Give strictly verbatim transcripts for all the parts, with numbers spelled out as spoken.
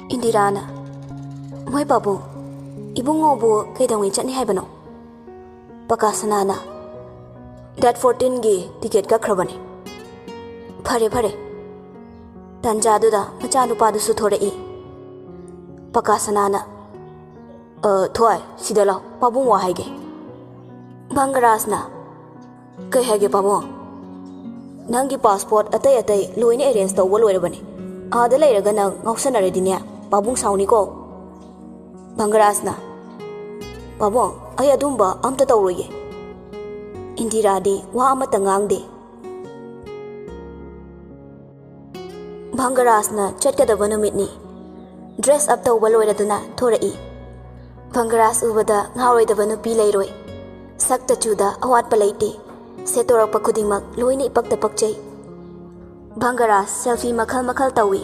ꯏꯟꯗꯤꯔꯥꯅ, "ꯃꯣꯏ ꯄꯥꯕꯨꯡ, ꯏꯕꯨꯡꯉꯣꯕꯨ ꯀꯩꯗꯧꯉꯩ ꯆꯠꯅꯤ ꯍꯥꯏꯕꯅꯣ?" ꯄꯀꯥꯁꯅꯥꯅ, "ꯗꯦꯠ ꯐꯣꯔꯇꯤꯟꯒꯤ ꯇꯤꯀꯦꯠ ꯀꯛꯈ꯭ꯔꯕꯅꯤ꯫" "ꯐꯔꯦ, ꯐꯔꯦ꯫" ꯇꯟꯖꯥꯗꯨꯗ ꯃꯆꯥꯅꯨꯄꯥꯗꯨꯁꯨ ꯊꯣꯔꯛꯏ꯫ ꯄꯀꯥꯁꯅꯥꯅ, "ꯑ, ꯊꯣꯏ, ꯁꯤꯗ ꯂꯥꯎ, ꯄꯥꯕꯨꯡ ꯋꯥ ꯍꯥꯏꯒꯦ꯫" ꯚꯪꯒꯔꯥꯖꯅ, "ꯀꯩ ꯍꯥꯏꯒꯦ ꯄꯥꯕꯨꯡ?" "ꯅꯪꯒꯤ ꯄꯥꯁꯄꯣꯔꯠ ꯑꯇꯩ ꯑꯇꯩ ꯂꯣꯏꯅ ꯑꯦꯔꯦꯟꯖ ꯇꯧꯕ ꯂꯣꯏꯔꯕꯅꯤ꯫ ꯑꯥꯗ ꯂꯩꯔꯒ ꯅꯪ ꯉꯥꯎꯁꯟꯅꯔꯗꯤꯅꯦ, ꯄꯥꯕꯨꯡ ꯁꯥꯎꯅꯤꯀꯣ꯫" ꯚꯪꯒꯔꯥꯖꯅ, "ꯄꯥꯕꯨꯡ, ꯑꯩ ꯑꯗꯨꯝꯕ ꯑꯝꯇ ꯇꯧꯔꯣꯏꯌꯦ꯫" ꯏꯟꯗꯤꯔꯥꯗꯤ ꯋꯥ ꯑꯃꯠꯇ ꯉꯥꯡꯗꯦ꯫ ꯚꯪꯒꯔꯥꯖꯅ ꯆꯠꯀꯗꯕ ꯅꯨꯃꯤꯠꯅꯤ꯫ ꯗ꯭ꯔꯦꯁ ꯑꯞ ꯇꯧꯕ ꯂꯣꯏꯔꯗꯨꯅ ꯊꯣꯔꯛꯏ꯫ ꯚꯪꯒꯔꯥꯖ ꯎꯕꯗ ꯉꯥꯎꯔꯣꯏꯗꯕ ꯅꯨꯄꯤ ꯂꯩꯔꯣꯏ꯫ ꯁꯛꯇ ꯆꯨꯗ ꯑꯋꯥꯠꯄ ꯂꯩꯇꯦ꯫ ꯁꯦꯠꯇꯣꯔꯛꯄ ꯈꯨꯗꯤꯡꯃꯛ ꯂꯣꯏꯅ ꯏꯄꯛꯇ ꯄꯛꯆꯩ꯫ ꯚꯪꯒꯔꯥꯖ ꯁꯦꯜꯐꯤ ꯃꯈꯜ ꯃꯈꯜ ꯇꯧꯏ꯫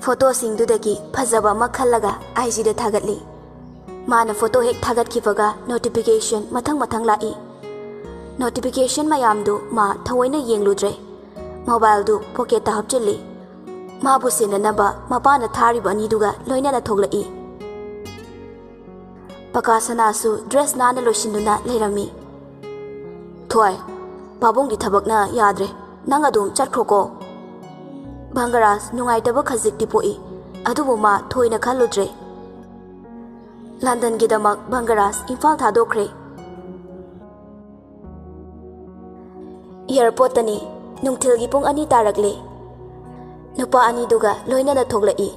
ꯐꯣꯇꯣꯁꯤꯡꯗꯨꯗꯒꯤ ꯐꯖꯕ ꯑꯃ ꯈꯜꯂꯒ ꯑꯥꯏ ꯖꯤꯗ ꯊꯥꯒꯠꯂꯤ꯫ ꯃꯥꯅ ꯐꯣꯇꯣ ꯍꯦꯛ ꯊꯥꯒꯠꯈꯤꯕꯒ ꯅꯣꯇꯤꯐꯤꯀꯦꯁꯟ ꯃꯊꯪ ꯃꯊꯪ ꯂꯥꯛꯏ꯫ ꯅꯣꯇꯤꯐꯤꯀꯦꯁꯟ ꯃꯌꯥꯝꯗꯨ ꯃꯥ ꯊꯑꯣꯏꯅ ꯌꯦꯡꯂꯨꯗ꯭ꯔꯦ꯫ ꯃꯣꯕꯥꯏꯜꯗꯨ ꯄꯣꯀꯦꯠꯇ ꯍꯥꯞꯆꯤꯜꯂꯤ꯫ ꯃꯥꯕꯨ ꯁꯦꯟꯅꯅꯕ ꯃꯄꯥꯅ ꯊꯥꯔꯤꯕ ꯑꯅꯤꯗꯨꯒ ꯂꯣꯏꯅꯅ ꯊꯣꯛꯂꯛꯏ꯫ ꯄꯀꯥꯁꯅꯥꯁꯨ ꯗ꯭ꯔꯦꯁ ꯅꯥꯟꯅ ꯂꯣꯏꯁꯤꯟꯗꯨꯅ ꯂꯩꯔꯝꯃꯤ꯫ "ꯊꯣꯏ, ꯄꯥꯕꯨꯡꯒꯤ ꯊꯕꯛꯅ ꯌꯥꯗ꯭ꯔꯦ꯫ ꯅꯪ ꯑꯗꯨꯝ ꯆꯠꯈ꯭ꯔꯣꯀꯣ꯫" ꯚꯪꯒꯔꯥꯖ ꯅꯨꯡꯉꯥꯏꯇꯕ ꯈꯖꯤꯛꯇꯤ ꯄꯣꯛꯏ, ꯑꯗꯨꯕꯨ ꯃꯥ ꯊꯣꯏꯅ ꯈꯜꯂꯨꯗ꯭ꯔꯦ꯫ ꯂꯟꯗꯟꯒꯤꯗꯃꯛ ꯚꯪꯒꯔꯥꯖ ꯏꯝꯐꯥꯜ ꯊꯥꯗꯣꯛꯈ꯭ꯔꯦ꯫ ꯑꯦꯌꯥꯔꯄꯣꯔꯠꯇꯅꯤ꯫ ꯅꯨꯡꯊꯤꯜꯒꯤ ꯄꯨꯡ ꯑꯅꯤ ꯇꯥꯔꯛꯂꯦ꯫ ꯅꯨꯄꯥ ꯑꯅꯤꯗꯨꯒ ꯂꯣꯏꯅꯅ ꯊꯣꯛꯂꯛꯏ꯫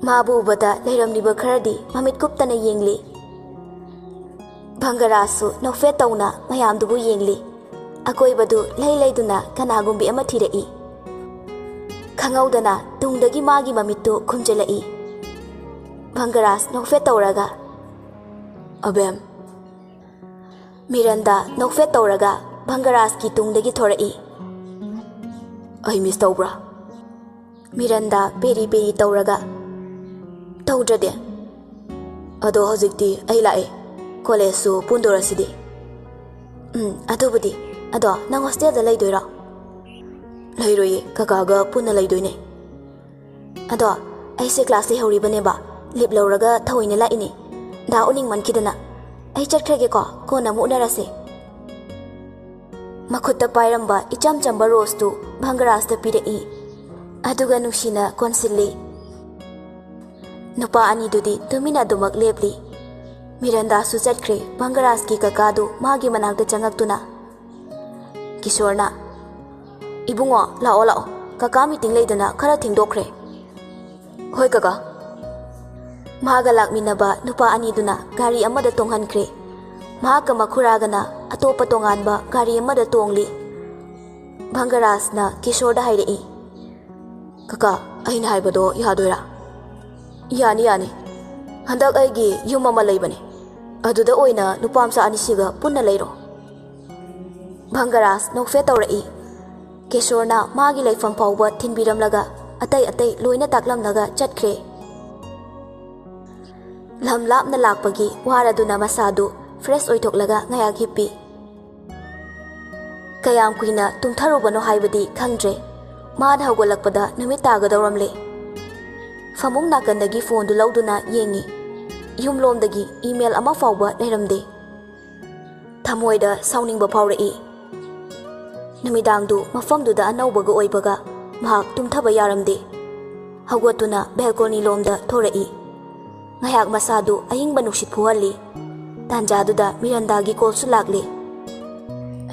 ꯃꯥꯕꯨ ꯎꯕꯗ ꯂꯩꯔꯝꯂꯤꯕ ꯈꯔꯗꯤ ꯃꯃꯤꯠ ꯀꯨꯞꯇꯅ ꯌꯦꯡꯂꯤ꯫ ꯚꯪꯒꯔꯥꯖꯁꯨ ꯅꯣꯛꯐꯦꯠ ꯇꯧꯅ ꯃꯌꯥꯝꯗꯨꯕꯨ ꯌꯦꯡꯂꯤ꯫ ꯑꯀꯣꯏꯕꯗꯨ ꯂꯩ ꯂꯩꯗꯨꯅ ꯀꯅꯥꯒꯨꯝꯕꯤ ꯑꯃ ꯊꯤꯔꯛꯏ꯫ ꯈꯪꯍꯧꯗꯅ ꯇꯨꯡꯗꯒꯤ ꯃꯥꯒꯤ ꯃꯃꯤꯠꯇꯨ ꯈꯨꯝꯖꯤꯜꯂꯛꯏ꯫ ꯚꯪꯒꯔꯥꯖ ꯅꯣꯛꯐꯦꯠ ꯇꯧꯔꯒ, "ꯑꯕꯦꯝ꯫" ꯃꯤꯔꯟꯗꯥ ꯅꯣꯛꯐꯦꯠ ꯇꯧꯔꯒ ꯚꯪꯒꯔꯥꯖꯀꯤ ꯇꯨꯡꯗꯒꯤ ꯊꯣꯔꯛꯏ꯫ "ꯑꯩ ꯃꯤꯁ ꯇꯧꯕ꯭ꯔꯥ?" ꯃꯤꯔꯟꯗꯥ ꯄꯦꯔꯤ ꯄꯦꯔꯤ ꯇꯧꯔꯒ, "ꯇꯧꯗ꯭ꯔꯗꯤ?" "ꯑꯗꯣ ꯍꯧꯖꯤꯛꯇꯤ ꯑꯩ ꯂꯥꯛꯑꯦ, ꯀꯣꯂꯦꯖꯁꯨ ꯄꯨꯟꯗꯣꯔꯁꯤꯗꯤ꯫" "ꯎꯝ, ꯑꯗꯨꯕꯨꯗꯤ꯫ ꯑꯗꯣ ꯅꯪ ꯍꯣꯁꯇꯦꯜꯗ ꯂꯩꯗꯣꯏꯔꯣ?" "ꯂꯩꯔꯣꯏꯌꯦ, ꯀꯀꯥꯒ ꯄꯨꯟꯅ ꯂꯩꯗꯣꯏꯅꯦ꯫" "ꯑꯗꯣ ꯑꯩꯁꯦ ꯀ꯭ꯂꯥꯁ ꯂꯩꯍꯧꯔꯤꯕꯅꯦꯕ꯫ ꯂꯤꯞ ꯂꯧꯔꯒ ꯊꯑꯣꯏꯅ ꯂꯥꯛꯏꯅꯦ꯫ ꯗꯥ ꯎꯅꯤꯡꯃꯟꯈꯤꯗꯅ꯫ ꯑꯩ ꯆꯠꯈ꯭ꯔꯒꯦꯀꯣ, ꯀꯣꯟꯅ ꯑꯃꯨꯛ ꯎꯅꯔꯁꯦ꯫ ꯃꯈꯨꯠꯇ ꯄꯥꯏꯔꯝꯕ ꯏꯆꯝ ꯆꯝꯕ ꯔꯣꯁꯇꯨ ꯚꯪꯒꯔꯥꯖꯇ ꯄꯤꯔꯛꯏ꯫ ꯑꯗꯨꯒ ꯅꯨꯡꯁꯤꯅ ꯀꯣꯟꯁꯤꯜꯂꯤ꯫ ꯅꯨꯄꯥ ꯑꯅꯤꯗꯨꯗꯤ ꯇꯨꯃꯤꯟꯅ ꯑꯗꯨꯃꯛ ꯂꯦꯞꯂꯤ꯫ ꯃꯤꯔꯟꯗꯥꯁꯨ ꯆꯠꯈ꯭ꯔꯦ꯫ ꯚꯪꯒꯔꯥꯖꯀꯤ ꯀꯀꯥꯗꯨ ꯃꯥꯒꯤ ꯃꯅꯥꯛꯇ ꯆꯪꯉꯛꯇꯨꯅ, ꯀꯤꯁꯣꯔꯅ, "ꯏꯕꯨꯡꯉꯣ, ꯂꯥꯛꯑꯣ, ꯂꯥꯛꯑꯣ꯫ ꯀꯀꯥ ꯃꯤꯇꯤꯡ ꯂꯩꯗꯅ ꯈꯔ ꯊꯦꯡꯗꯣꯛꯈ꯭ꯔꯦ꯫" "ꯍꯣꯏ, ꯀꯀꯥ꯫" ꯃꯥꯒ ꯂꯥꯛꯃꯤꯟꯅꯕ ꯅꯨꯄꯥ ꯑꯅꯤꯗꯨꯅ ꯒꯥꯔꯤ ꯑꯃꯗ ꯇꯣꯡꯍꯟꯈ꯭ꯔꯦ꯫ ꯃꯍꯥꯛꯀ ꯃꯈꯨꯔꯥꯒꯅ ꯑꯇꯣꯞꯄ ꯇꯣꯉꯥꯟꯕ ꯒꯥꯔꯤ ꯑꯃꯗ ꯇꯣꯡꯂꯤ꯫ ꯚꯪꯒꯔꯥꯖꯅ ꯀꯤꯁꯣꯔꯗ ꯍꯥꯏꯔꯛꯏ, "ꯀꯀꯥ, ꯑꯩꯅ ꯍꯥꯏꯕꯗꯣ ꯌꯥꯗꯣꯏꯔꯥ?" "ꯌꯥꯅꯤ, ꯌꯥꯅꯤ꯫ ꯍꯟꯗꯛ ꯑꯩꯒꯤ ꯌꯨꯝ ꯑꯃ ꯂꯩꯕꯅꯦ꯫ ꯑꯗꯨꯗ ꯑꯣꯏꯅ ꯅꯨꯄꯥ ꯃꯆꯥ ꯑꯅꯤꯁꯤꯒ ꯄꯨꯟꯅ ꯂꯩꯔꯣ꯫" ꯚꯪꯒꯔꯥꯖ ꯅꯣꯛꯐꯦꯠ ꯇꯧꯔꯛꯏ꯫ ꯀꯤꯁꯣꯔꯅ ꯃꯥꯒꯤ ꯂꯩꯐꯝ ꯐꯥꯎꯕ ꯊꯤꯟꯕꯤꯔꯝꯂꯒ ꯑꯇꯩ ꯑꯇꯩ ꯂꯣꯏꯅ ꯇꯥꯛꯂꯝꯂꯒ ꯆꯠꯈ꯭ꯔꯦ꯫ ꯂꯝ ꯂꯥꯞꯅ ꯂꯥꯛꯄꯒꯤ ꯋꯥꯔꯗꯨꯅ ꯃꯁꯥꯗꯨ ꯐ꯭ꯔꯦꯁ ꯑꯣꯏꯊꯣꯛꯂꯒ ꯉꯥꯏꯍꯥꯛ ꯍꯤꯞꯄꯤ꯫ ꯀꯌꯥꯝ ꯀꯨꯏꯅ ꯇꯨꯝꯊꯔꯨꯕꯅꯣ ꯍꯥꯏꯕꯗꯤ ꯈꯪꯗ꯭ꯔꯦ꯫ ꯃꯥꯅ ꯍꯧꯒꯠꯂꯛꯄꯗ ꯅꯨꯃꯤꯠ ꯇꯥꯒꯗꯧꯔꯝꯂꯦ꯫ ꯐꯃꯨꯡ ꯅꯥꯀꯟꯗꯒꯤ ꯐꯣꯟꯗꯨ ꯂꯧꯗꯨꯅ ꯌꯦꯡꯉꯤ꯫ ꯌꯨꯝꯂꯣꯝꯗꯒꯤ ꯏꯃꯦꯜ ꯑꯃ ꯐꯥꯎꯕ ꯂꯩꯔꯝꯗꯦ꯫ ꯊꯃꯣꯏꯗ ꯁꯥꯎꯅꯤꯡꯕ ꯐꯥꯎꯔꯛꯏ꯫ ꯅꯨꯃꯤꯗꯥꯡꯗꯨ ꯃꯐꯝꯗꯨꯗ ꯑꯅꯧꯕꯒ ꯑꯣꯏꯕꯒ ꯃꯍꯥꯛ ꯇꯨꯝꯊꯕ ꯌꯥꯔꯝꯗꯦ꯫ ꯍꯧꯒꯠꯇꯨꯅ ꯕꯦꯜꯀꯣꯅꯤ ꯂꯣꯝꯗ ꯊꯣꯔꯛꯏ꯫ ꯉꯥꯏꯍꯥꯛ ꯃꯁꯥꯗꯨ ꯑꯏꯪꯕ ꯅꯨꯡꯁꯤꯠ ꯐꯨꯍꯜꯂꯤ꯫ ꯇꯥꯟꯖꯥꯗꯨꯗ ꯃꯤꯔꯟꯗꯥꯒꯤ ꯀꯣꯜꯁꯨ ꯂꯥꯛꯂꯦ꯫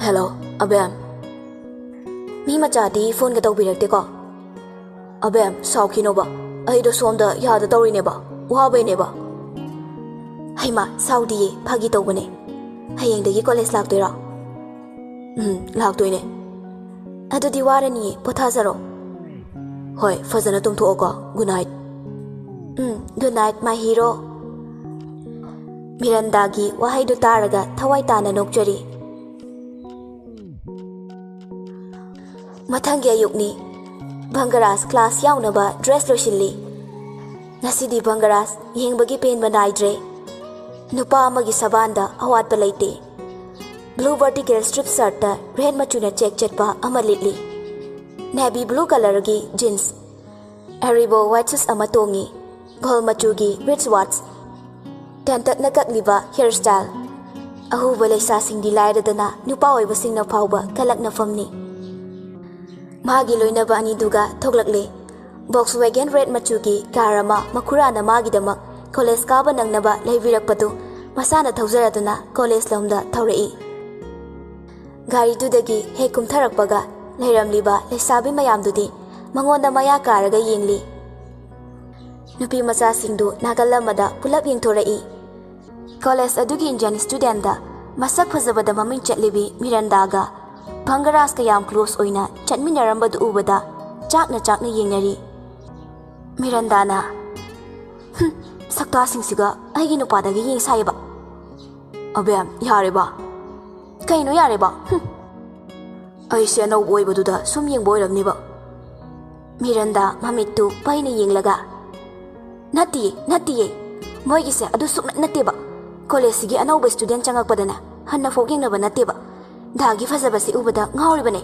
"ꯍꯦꯜꯂꯣ, ꯑꯕꯦꯝ꯫" "ꯃꯤ ꯃꯆꯥꯗꯤ ꯐꯣꯟꯒ ꯇꯧꯕꯤꯔꯛꯇꯦꯀꯣ?" "ꯑꯕꯦꯝ, ꯁꯥꯎꯈꯤꯅꯣꯕ꯫ ꯑꯩꯗꯣ ꯁꯣꯝꯗ ꯌꯥꯗ ꯇꯧꯔꯤꯅꯦꯕ꯫ ꯋꯥꯕꯩꯅꯦꯕ꯫" "ꯍꯩꯃꯥ, ꯁꯥꯎꯗꯤꯌꯦ, ꯐꯥꯒꯤ ꯇꯧꯕꯅꯦ꯫ ꯍꯌꯦꯡꯗꯒꯤ ꯀꯣꯂꯦꯖ ꯂꯥꯛꯇꯣꯏꯔꯣ?" "ꯎꯝ, ꯂꯥꯛꯇꯣꯏꯅꯦ꯫" "ꯑꯗꯨꯗꯤ ꯋꯥꯔꯅꯤꯌꯦ, ꯄꯣꯊꯥꯖꯔꯣ꯫" "ꯍꯣꯏ, ꯐꯖꯅ ꯇꯨꯝꯊꯣꯛꯑꯣꯀꯣ꯫ Good night." "Um, good night, my hero." ꯃꯤꯔꯟꯗꯥꯒꯤ ꯋꯥꯍꯩꯗꯨ ꯇꯥꯔꯒ ꯊꯋꯥꯏ ꯇꯥꯅ ꯅꯣꯛꯆꯔꯤ꯫ ꯃꯊꯪꯒꯤ ꯑꯌꯨꯛꯅꯤ꯫ ꯚꯪꯒꯔꯥꯖ ꯀ꯭ꯂꯥꯁ ꯌꯥꯎꯅꯕ ꯗ꯭ꯔꯦꯁ ꯂꯣꯏꯁꯤꯜꯂꯤ꯫ ꯉꯁꯤꯗꯤ ꯚꯪꯒꯔꯥꯖ ꯌꯦꯡꯕꯒꯤ ꯄꯦꯟꯕ ꯅꯥꯏꯗ꯭ꯔꯦ꯫ ꯅꯨꯄꯥ ꯑꯃꯒꯤ ꯁꯕꯥꯟꯗ ꯑꯋꯥꯠꯄ ꯂꯩꯇꯦ꯫ ꯕ꯭ꯂꯨ ꯚꯔꯇꯤꯀꯦꯜ ꯁ꯭ꯇ꯭ꯔꯤꯞ ꯁꯔꯠꯇ ꯔꯦꯗ ꯃꯆꯨꯅ ꯆꯦꯛ ꯆꯠꯄ ꯑꯃ ꯂꯤꯠꯂꯤ꯫ ꯅꯦꯚꯤ ꯕ꯭ꯂꯨ ꯀꯂꯔꯒꯤ ꯖꯤꯟꯁ꯫ ꯑꯔꯤꯕ ꯋꯥꯏꯠ ꯁꯨꯁ ꯑꯃ ꯇꯣꯡꯏ꯫ ꯒꯣꯜ ꯃꯆꯨꯒꯤ ꯔꯤꯁ ꯋꯥꯠꯆ꯫ ꯇꯦꯟꯇꯛꯅ ꯀꯛꯂꯤꯕ ꯍꯤꯌꯔ ꯁ꯭ꯇꯥꯏꯜ꯫ ꯑꯍꯨꯕ ꯂꯩꯁꯥꯁꯤꯡꯗꯤ ꯂꯥꯏꯔꯗꯅ ꯅꯨꯄꯥ ꯑꯣꯏꯕꯁꯤꯡꯅ ꯐꯥꯎꯕ ꯀꯂꯛꯅꯐꯝꯅꯤ꯫ ꯃꯥꯒꯤ ꯂꯣꯏꯅꯕ ꯑꯅꯤꯗꯨꯒ ꯊꯣꯛꯂꯛꯂꯦ꯫ ꯚꯣꯛꯁꯋꯦꯒꯟ ꯔꯦꯗ ꯃꯆꯨꯒꯤ ꯀꯥꯔ ꯑꯃ ꯃꯈꯨꯔꯥꯅ ꯃꯥꯒꯤꯗꯃꯛ ꯀꯣꯂꯦꯖ ꯀꯥꯕ ꯅꯪꯅꯕ ꯂꯩꯕꯤꯔꯛꯄꯗꯨ ꯃꯁꯥꯅ ꯊꯧꯖꯔꯗꯨꯅ ꯀꯣꯂꯦꯖ ꯂꯣꯝꯗ ꯊꯧꯔꯛꯏ꯫ ꯒꯥꯔꯤꯗꯨꯗꯒꯤ ꯍꯦꯛ ꯀꯨꯝꯊꯔꯛꯄꯒ ꯂꯩꯔꯝꯂꯤꯕ ꯂꯩꯁꯥꯕꯤ ꯃꯌꯥꯝꯗꯨꯗꯤ ꯃꯉꯣꯟꯗ ꯃꯌꯥ ꯀꯥꯔꯒ ꯌꯦꯡꯂꯤ꯫ ꯅꯨꯄꯤ ꯃꯆꯥꯁꯤꯡꯗꯨ ꯅꯥꯀꯜ ꯑꯃꯗ ꯄꯨꯂꯞ ꯌꯦꯡꯊꯣꯔꯛꯏ꯫ ꯀꯣꯂꯦꯖ ꯑꯗꯨꯒꯤ ꯏꯟꯗꯤꯌꯟ ꯁ꯭ꯇꯨꯗꯦꯟꯗ ꯃꯁꯛ ꯐꯖꯕꯗ ꯃꯃꯤꯡ ꯆꯠꯂꯤꯕꯤ ꯃꯤꯔꯟꯗꯥꯒ ꯚꯪꯒꯔꯥꯖꯀ ꯌꯥꯝ ꯀ꯭ꯂꯣꯁ ꯑꯣꯏꯅ ꯆꯠꯃꯤꯟꯅꯔꯝꯕꯗꯨ ꯎꯕꯗ ꯆꯥꯛꯅ ꯆꯥꯛꯅ ꯌꯦꯡꯅꯔꯤ꯫ ꯃꯤꯔꯟꯗꯥꯅ, "ꯍꯨꯝ, ꯁꯛꯇꯥꯁꯤꯡꯁꯤꯒ ꯑꯩꯒꯤ ꯅꯨꯄꯥꯗꯒꯤ ꯌꯦꯡ ꯁꯥꯏꯌꯦꯕ꯫" "ꯑꯕꯦꯝ, ꯌꯥꯔꯦꯕ꯫" "ꯀꯩꯅꯣ ꯌꯥꯔꯦꯕ? ꯍꯨꯝ꯫ ꯑꯩꯁꯦ ꯑꯅꯧꯕ ꯑꯣꯏꯕꯗꯨꯗ ꯁꯨꯝ ꯌꯦꯡꯕ ꯑꯣꯏꯔꯝꯅꯤꯕ꯫" ꯃꯤꯔꯟꯗꯥ ꯃꯃꯤꯠꯇꯨ ꯄꯩꯅ ꯌꯦꯡꯂꯒ, "ꯅꯠꯇꯤꯌꯦ, ꯅꯠꯇꯤꯌꯦ꯫ ꯃꯣꯏꯒꯤꯁꯦ ꯑꯗꯨ ꯁꯨꯛꯅꯠ ꯅꯠꯇꯦꯕ꯫ ꯀꯣꯂꯦꯖꯁꯤꯒꯤ ꯑꯅꯧꯕ ꯁ꯭ꯇꯨꯗꯦꯟ ꯆꯪꯉꯛꯄꯗꯅꯦ ꯍꯟꯅ ꯐꯣꯛ ꯌꯦꯡꯅꯕ ꯅꯠꯇꯦꯕ꯫ ꯗꯥꯒꯤ ꯐꯖꯕꯁꯤ ꯎꯕꯗ ꯉꯥꯎꯔꯤꯕꯅꯦ꯫"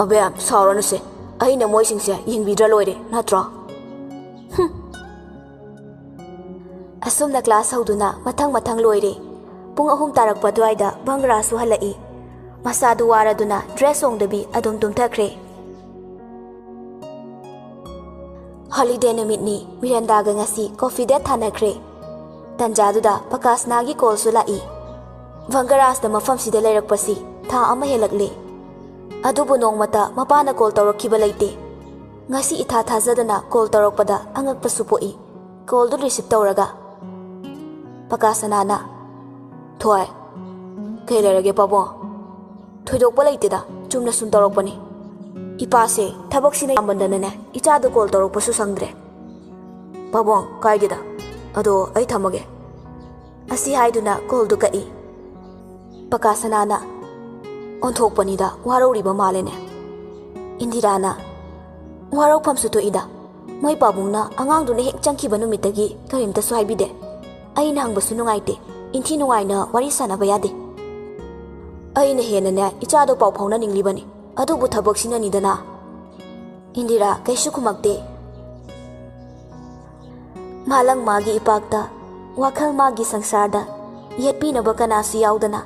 "ꯑꯕꯦꯝ, ꯁꯥꯎꯔꯅꯨꯁꯦ꯫ ꯑꯩꯅ ꯃꯣꯏꯁꯤꯡꯁꯦ ꯌꯦꯡꯕꯤꯗ꯭ꯔ ꯂꯣꯏꯔꯦ, ꯅꯠꯇ꯭ꯔꯣ?" ꯍꯨꯝ꯫ ꯑꯁꯨꯝꯅ ꯀ꯭ꯂꯥꯁ ꯍꯧꯗꯨꯅ ꯃꯊꯪ ꯃꯊꯪ ꯂꯣꯏꯔꯦ꯫ ꯄꯨꯡ ꯑꯍꯨꯝ ꯇꯥꯔꯛꯄ ꯑꯗꯨꯋꯥꯏꯗ ꯚꯪꯒ꯭ꯔꯥꯁꯁꯨ ꯍꯜꯂꯛꯏ꯫ ꯃꯁꯥꯗꯨ ꯋꯥꯔꯗꯨꯅ ꯗ꯭ꯔꯦꯁ ꯍꯣꯡꯗꯕꯤ ꯑꯗꯨꯝ ꯇꯨꯝꯊꯈ꯭ꯔꯦ꯫ ꯍꯣꯂꯤꯗꯦ ꯅꯨꯃꯤꯠꯅꯤ꯫ ꯃꯤꯔꯟꯗꯥꯒ ꯉꯁꯤ ꯀꯣꯐꯤ ꯗꯦꯠ ꯊꯥꯅꯈ꯭ꯔꯦ꯫ ꯇꯟꯖꯥꯗꯨꯗ ꯄꯀꯥꯁꯅꯥꯒꯤ ꯀꯣꯜꯁꯨ ꯂꯥꯛꯏ꯫ ꯚꯪꯒꯔꯥꯖꯇ ꯃꯐꯝꯁꯤꯗ ꯂꯩꯔꯛꯄꯁꯤ ꯊꯥ ꯑꯃ ꯍꯦꯜꯂꯛꯂꯦ꯫ ꯑꯗꯨꯕꯨ ꯅꯣꯡꯃꯇ ꯃꯄꯥꯅ ꯀꯣꯜ ꯇꯧꯔꯛꯈꯤꯕ ꯂꯩꯇꯦ꯫ ꯉꯁꯤ ꯏꯊꯥ ꯊꯥꯖꯗꯅ ꯀꯣꯜ ꯇꯧꯔꯛꯄꯗ ꯑꯉꯛꯄꯁꯨ ꯄꯣꯛꯏ꯫ ꯀꯣꯜꯗꯨ ꯔꯤꯁꯤꯞ ꯇꯧꯔꯒ, ꯄꯀꯥꯁꯅꯥꯅ, "ꯊꯣꯏ, ꯀꯩ ꯂꯩꯔꯒꯦ ꯄꯥꯕꯨꯡ?" "ꯊꯣꯏꯗꯣꯛꯄ ꯂꯩꯇꯦꯗ, ꯆꯨꯝꯅ ꯁꯨꯝ ꯇꯧꯔꯛꯄꯅꯤ꯫ ꯏꯄꯥꯁꯦ ꯊꯕꯛꯁꯤꯅ ꯌꯥꯝꯃꯟꯗꯅꯅꯦ, ꯏꯆꯥꯗ ꯀꯣꯜ ꯇꯧꯔꯛꯄꯁꯨ ꯁꯪꯗ꯭ꯔꯦ꯫" "ꯄꯥꯕꯨꯡ, ꯀꯥꯏꯗꯦꯗ꯫ ꯑꯗꯣ ꯑꯩ ꯊꯝꯃꯒꯦ꯫" ꯑꯁꯤ ꯍꯥꯏꯗꯨꯅ ꯀꯣꯜꯗꯨ ꯀꯛꯏ꯫ ꯄꯀꯥꯁꯅꯥꯅ, "ꯑꯣꯟꯊꯣꯛꯄꯅꯤꯗ, ꯋꯥꯔꯧꯔꯤꯕ ꯃꯥꯜꯂꯦꯅꯦ꯫" ꯏꯟꯗꯤꯔꯥꯅ, "ꯋꯥꯔꯧꯐꯝꯁꯨ ꯊꯣꯛꯏꯗ꯫ ꯃꯣꯏ ꯄꯥꯕꯨꯡꯅ ꯑꯉꯥꯡꯗꯨꯅ ꯍꯦꯛ ꯆꯪꯈꯤꯕ ꯅꯨꯃꯤꯠꯇꯒꯤ ꯀꯔꯤꯝꯇꯁꯨ ꯍꯥꯏꯕꯤꯗꯦ꯫ ꯑꯩꯅ ꯍꯪꯕꯁꯨ ꯅꯨꯡꯉꯥꯏꯇꯦ, ꯏꯟꯊꯤ ꯅꯨꯡꯉꯥꯏꯅ ꯋꯥꯔꯤ ꯁꯥꯟꯅꯕ ꯌꯥꯗꯦ꯫ ꯑꯩꯅ ꯍꯦꯟꯅꯅꯦ ꯏꯆꯥꯗꯣ ꯄꯥꯎ ꯐꯥꯎꯅꯅꯤꯡꯂꯤꯕꯅꯤ, ꯑꯗꯨꯕꯨ ꯊꯕꯛꯁꯤꯅꯅꯤꯗꯅ꯫" ꯏꯟꯗꯤꯔꯥ ꯀꯩꯁꯨ ꯈꯨꯝꯃꯛꯇꯦ꯫ ꯃꯥꯂꯪ ꯃꯥꯒꯤ ꯏꯄꯥꯛꯇ, ꯋꯥꯈꯜ ꯃꯥꯒꯤ ꯁꯪꯁꯥꯔꯗ, ꯌꯦꯠꯄꯤꯅꯕ ꯀꯅꯥꯁꯨ ꯌꯥꯎꯗꯅ,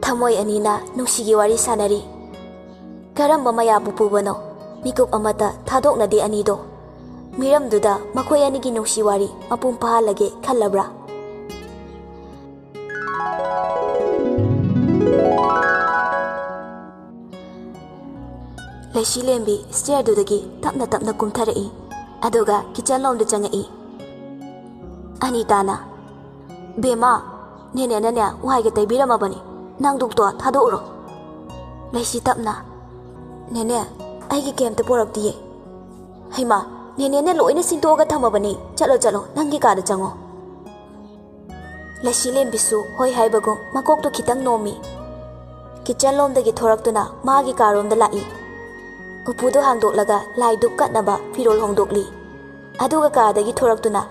ꯊꯃꯣꯏ ꯑꯅꯤꯅ ꯅꯨꯡꯁꯤꯒꯤ ꯋꯥꯔꯤ ꯁꯥꯟꯅꯔꯤ꯫ ꯀꯔꯝꯕ ꯃꯌꯥꯕꯨ ꯄꯨꯕꯅꯣ? ꯃꯤꯀꯨꯞ ꯑꯃꯠꯇ ꯊꯥꯗꯣꯛꯅꯗꯦ ꯑꯅꯤꯗꯣ꯫ ꯃꯤꯔꯝꯗꯨꯗ ꯃꯈꯣꯏ ꯑꯅꯤꯒꯤ ꯅꯨꯡꯁꯤ ꯋꯥꯔꯤ ꯃꯄꯨꯡ ꯐꯥꯍꯜꯂꯒꯦ ꯈꯜꯂꯕ꯭ꯔꯥ? ꯂꯩꯁꯤꯂꯦꯝꯕꯤ ꯁ꯭ꯇꯦꯌꯔꯗꯨꯗꯒꯤ ꯇꯞꯅ ꯇꯞꯅ ꯀꯨꯝꯊꯔꯛꯏ, ꯑꯗꯨꯒ ꯀꯤꯆꯟ ꯂꯣꯝꯗ ꯆꯪꯉꯛꯏ꯫ ꯑꯅꯤꯇꯥꯅ, "ꯕꯦꯝꯃ, ꯅꯦꯅꯦꯅꯅꯦ ꯋꯥꯏꯒ ꯇꯩꯕꯤꯔꯝꯃꯕꯅꯤ, ꯅꯪ ꯗꯨꯛꯇꯣ ꯊꯥꯗꯣꯛꯎꯔꯣ꯫" ꯂꯩꯁꯤ ꯇꯞꯅ, "ꯅꯦꯅꯦ, ꯑꯩꯒꯤ ꯀꯩꯝꯇ ꯄꯣꯔꯛꯇꯤꯌꯦ꯫" "ꯍꯩꯃꯥ, ꯅꯦꯅꯦꯅ ꯂꯣꯏꯅ ꯁꯤꯟꯗꯣꯛꯑꯒ ꯊꯝꯃꯕꯅꯤ, ꯆꯠꯂꯣ ꯆꯠꯂꯣ, ꯅꯪꯒꯤ ꯀꯥꯗ ꯆꯪꯉꯣ꯫" ꯂꯩꯁꯤꯂꯦꯝꯕꯤꯁꯨ ꯍꯣꯏ ꯍꯥꯏꯕꯒꯨꯝ ꯃꯀꯣꯛꯇꯨ ꯈꯤꯇꯪ ꯅꯣꯝꯃꯤ꯫ ꯀꯤꯆꯟ ꯂꯣꯝꯗꯒꯤ ꯊꯣꯔꯛꯇꯨꯅ ꯃꯥꯒꯤ ꯀꯥꯔꯣꯝꯗ ꯂꯥꯛꯏ꯫ ꯎꯄꯨꯗꯨ ꯍꯥꯡꯗꯣꯛꯂꯒ ꯂꯥꯏ ꯗꯨꯛ ꯀꯠꯅꯕ ꯐꯤꯔꯣꯜ ꯍꯣꯡꯗꯣꯛꯂꯤ꯫ ꯑꯗꯨꯒ ꯀꯥꯗꯒꯤ ꯊꯣꯔꯛꯇꯨꯅ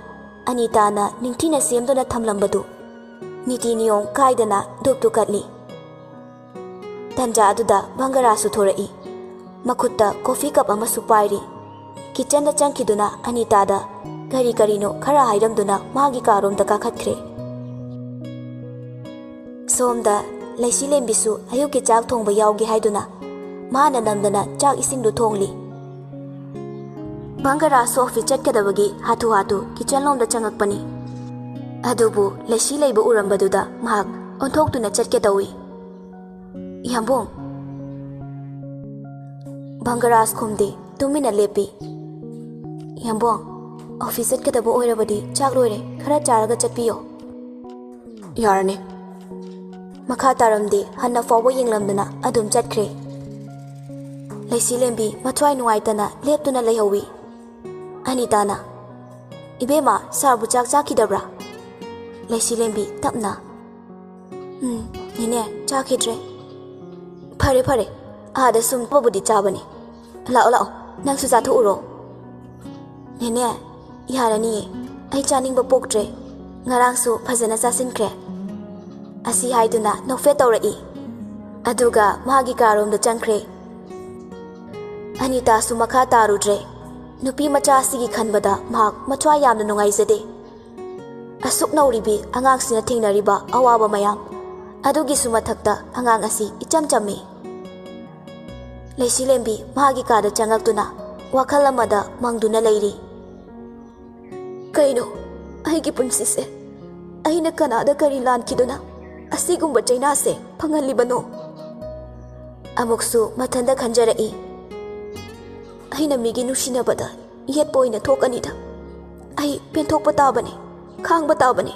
ꯑꯅꯤꯇꯥꯅ ꯅꯤꯡꯊꯤꯅ ꯁꯦꯝꯗꯨꯅ ꯊꯝꯂꯝꯕꯗꯨ ꯅꯤꯇꯤ ꯅꯤꯌꯣꯝ ꯀꯥꯏꯗꯅ ꯗꯨꯛꯇꯨ ꯀꯠꯂꯤ꯫ ꯇꯟꯖꯥ ꯑꯗꯨꯗ ꯚꯪꯒꯔꯥꯁꯨ ꯊꯣꯔꯛꯏ꯫ ꯃꯈꯨꯠꯇ ꯀꯣꯐꯤ ꯀꯞ ꯑꯃꯁꯨ ꯄꯥꯏꯔꯤ꯫ ꯀꯤꯆꯟꯗ ꯆꯪꯈꯤꯗꯨꯅ ꯑꯅꯤꯇꯥꯗ ꯀꯔꯤ ꯀꯔꯤꯅꯣ ꯈꯔ ꯍꯥꯏꯔꯝꯗꯨꯅ ꯃꯥꯒꯤ ꯀꯥꯔꯣꯝꯗ ꯀꯥꯈꯠꯈ꯭ꯔꯦ꯫ ꯁꯣꯝꯗ ꯂꯩꯁꯤꯂꯦꯝꯕꯤꯁꯨ ꯑꯌꯨꯛꯀꯤ ꯆꯥꯛ ꯊꯣꯡꯕ ꯌꯥꯎꯒꯦ ꯍꯥꯏꯗꯨꯅ ꯃꯥꯅ ꯅꯝꯗꯅ ꯆꯥꯛ ꯏꯁꯤꯡꯗꯨ ꯊꯣꯡꯂꯤ꯫ ꯚꯪꯒꯔꯥꯖꯁꯨ ꯑꯣꯐꯤꯁ ꯆꯠꯀꯗꯕꯒꯤ ꯍꯥꯊꯨ ꯍꯥꯊꯨ ꯀꯤꯆꯟ ꯂꯣꯝꯗ ꯆꯪꯉꯛꯄꯅꯤ꯫ ꯑꯗꯨꯕꯨ ꯂꯩꯁꯤ ꯂꯩꯕ ꯎꯔꯝꯕꯗꯨꯗ ꯃꯍꯥꯛ ꯑꯣꯟꯊꯣꯛꯇꯨꯅ ꯆꯠꯀꯦ ꯇꯧꯏ꯫ "ꯌꯥꯝꯕꯨꯡ!" ꯚꯪꯒꯔꯥꯖ ꯈꯨꯝꯗꯦ, ꯇꯨꯃꯤꯟꯅ ꯂꯦꯞꯄꯤ꯫ "ꯌꯥꯝꯕꯨꯡ, ꯑꯣꯐꯤꯁ ꯆꯠꯀꯗꯕ ꯑꯣꯏꯔꯕꯗꯤ ꯆꯥꯛ ꯂꯣꯏꯔꯦ, ꯈꯔ ꯆꯥꯔꯒ ꯆꯠꯄꯤꯌꯣ꯫" "ꯌꯥꯔꯅꯤ꯫" ꯃꯈꯥ ꯇꯥꯔꯝꯗꯦ, ꯍꯟꯅ ꯐꯥꯎꯕ ꯌꯦꯡꯂꯝꯗꯅ ꯑꯗꯨꯝ ꯆꯠꯈ꯭ꯔꯦ꯫ ꯂꯩꯁꯤꯂꯦꯝꯕꯤ ꯃꯊ꯭ꯋꯥꯏ ꯅꯨꯡꯉꯥꯏꯇꯅ ꯂꯦꯞꯇꯨꯅ ꯂꯩꯍꯧꯏ꯫ ꯑꯅꯤꯇꯥꯅ, "ꯏꯕꯦꯝꯃ, ꯁꯥꯔꯕꯨ ꯆꯥꯛ ꯆꯥꯈꯤꯗꯕ꯭ꯔꯥ?" ꯂꯩꯁꯤꯂꯦꯝꯕꯤ ꯇꯞꯅ, "ꯎꯝ, ꯅꯦꯅꯦ, ꯆꯥꯈꯤꯗ꯭ꯔꯦ꯫" "ꯐꯔꯦ, ꯐꯔꯦ, ꯑꯥꯗ ꯁꯨꯝ ꯄꯕꯨꯗꯤ ꯆꯥꯕꯅꯤ꯫ ꯂꯥꯛꯑꯣ, ꯂꯥꯛꯑꯣ, ꯅꯪꯁꯨ ꯆꯥꯊꯣꯛꯎꯔꯣ꯫" "ꯅꯦꯅꯦ, ꯌꯥꯔꯅꯤꯌꯦ, ꯑꯩ ꯆꯥꯅꯤꯡꯕ ꯄꯣꯛꯇ꯭ꯔꯦ꯫ ꯉꯔꯥꯡꯁꯨ ꯐꯖꯅ ꯆꯥꯁꯤꯟꯈ꯭ꯔꯦ꯫" ꯑꯁꯤ ꯍꯥꯏꯗꯨꯅ ꯅꯣꯛꯐꯦꯠ ꯇꯧꯔꯛꯏ꯫ ꯑꯗꯨꯒ ꯃꯥꯒꯤ ꯀꯥꯔꯣꯝꯗ ꯆꯪꯈ꯭ꯔꯦ꯫ ꯑꯅꯤꯇꯥꯁꯨ ꯃꯈꯥ ꯇꯥꯔꯨꯗ꯭ꯔꯦ꯫ ꯅꯨꯄꯤ ꯃꯆꯥ ꯑꯁꯤꯒꯤ ꯈꯟꯕꯗ ꯃꯍꯥꯛ ꯃꯊ꯭ꯋꯥꯏ ꯌꯥꯝꯅ ꯅꯨꯡꯉꯥꯏꯖꯗꯦ꯫ ꯑꯁꯨꯛ ꯅꯧꯔꯤꯕꯤ ꯑꯉꯥꯡꯁꯤꯅ ꯊꯦꯡꯅꯔꯤꯕ ꯑꯋꯥꯕ ꯃꯌꯥꯝ ꯑꯗꯨꯒꯤꯁꯨ ꯃꯊꯛꯇ ꯑꯉꯥꯡ ꯑꯁꯤ ꯏꯆꯝ ꯆꯝꯃꯤ꯫ ꯂꯩꯁꯤꯂꯦꯝꯕꯤ ꯃꯥꯒꯤ ꯀꯥꯗ ꯆꯪꯉꯛꯇꯨꯅ ꯋꯥꯈꯜ ꯑꯃꯗ ꯃꯪꯗꯨꯅ ꯂꯩꯔꯤ꯫ "ꯀꯩꯅꯣ ꯑꯩꯒꯤ ꯄꯨꯟꯁꯤꯁꯦ? ꯑꯩꯅ ꯀꯅꯥꯗ ꯀꯔꯤ ꯂꯥꯟꯈꯤꯗꯨꯅ ꯑꯁꯤꯒꯨꯝꯕ ꯆꯩꯅꯥꯁꯦ ꯐꯪꯍꯜꯂꯤꯕꯅꯣ?" ꯑꯃꯨꯛꯁꯨ ꯃꯊꯟꯇ ꯈꯟꯖꯔꯛꯏ꯫ "ꯑꯩꯅ ꯃꯤꯒꯤ ꯅꯨꯡꯁꯤꯅꯕꯗ ꯌꯦꯠꯄ ꯑꯣꯏꯅ ꯊꯣꯛꯀꯅꯤꯗ꯫ ꯑꯩ ꯄꯦꯟꯊꯣꯛꯄ ꯇꯥꯕꯅꯤ, ꯈꯥꯡꯕ ꯇꯥꯕꯅꯤ꯫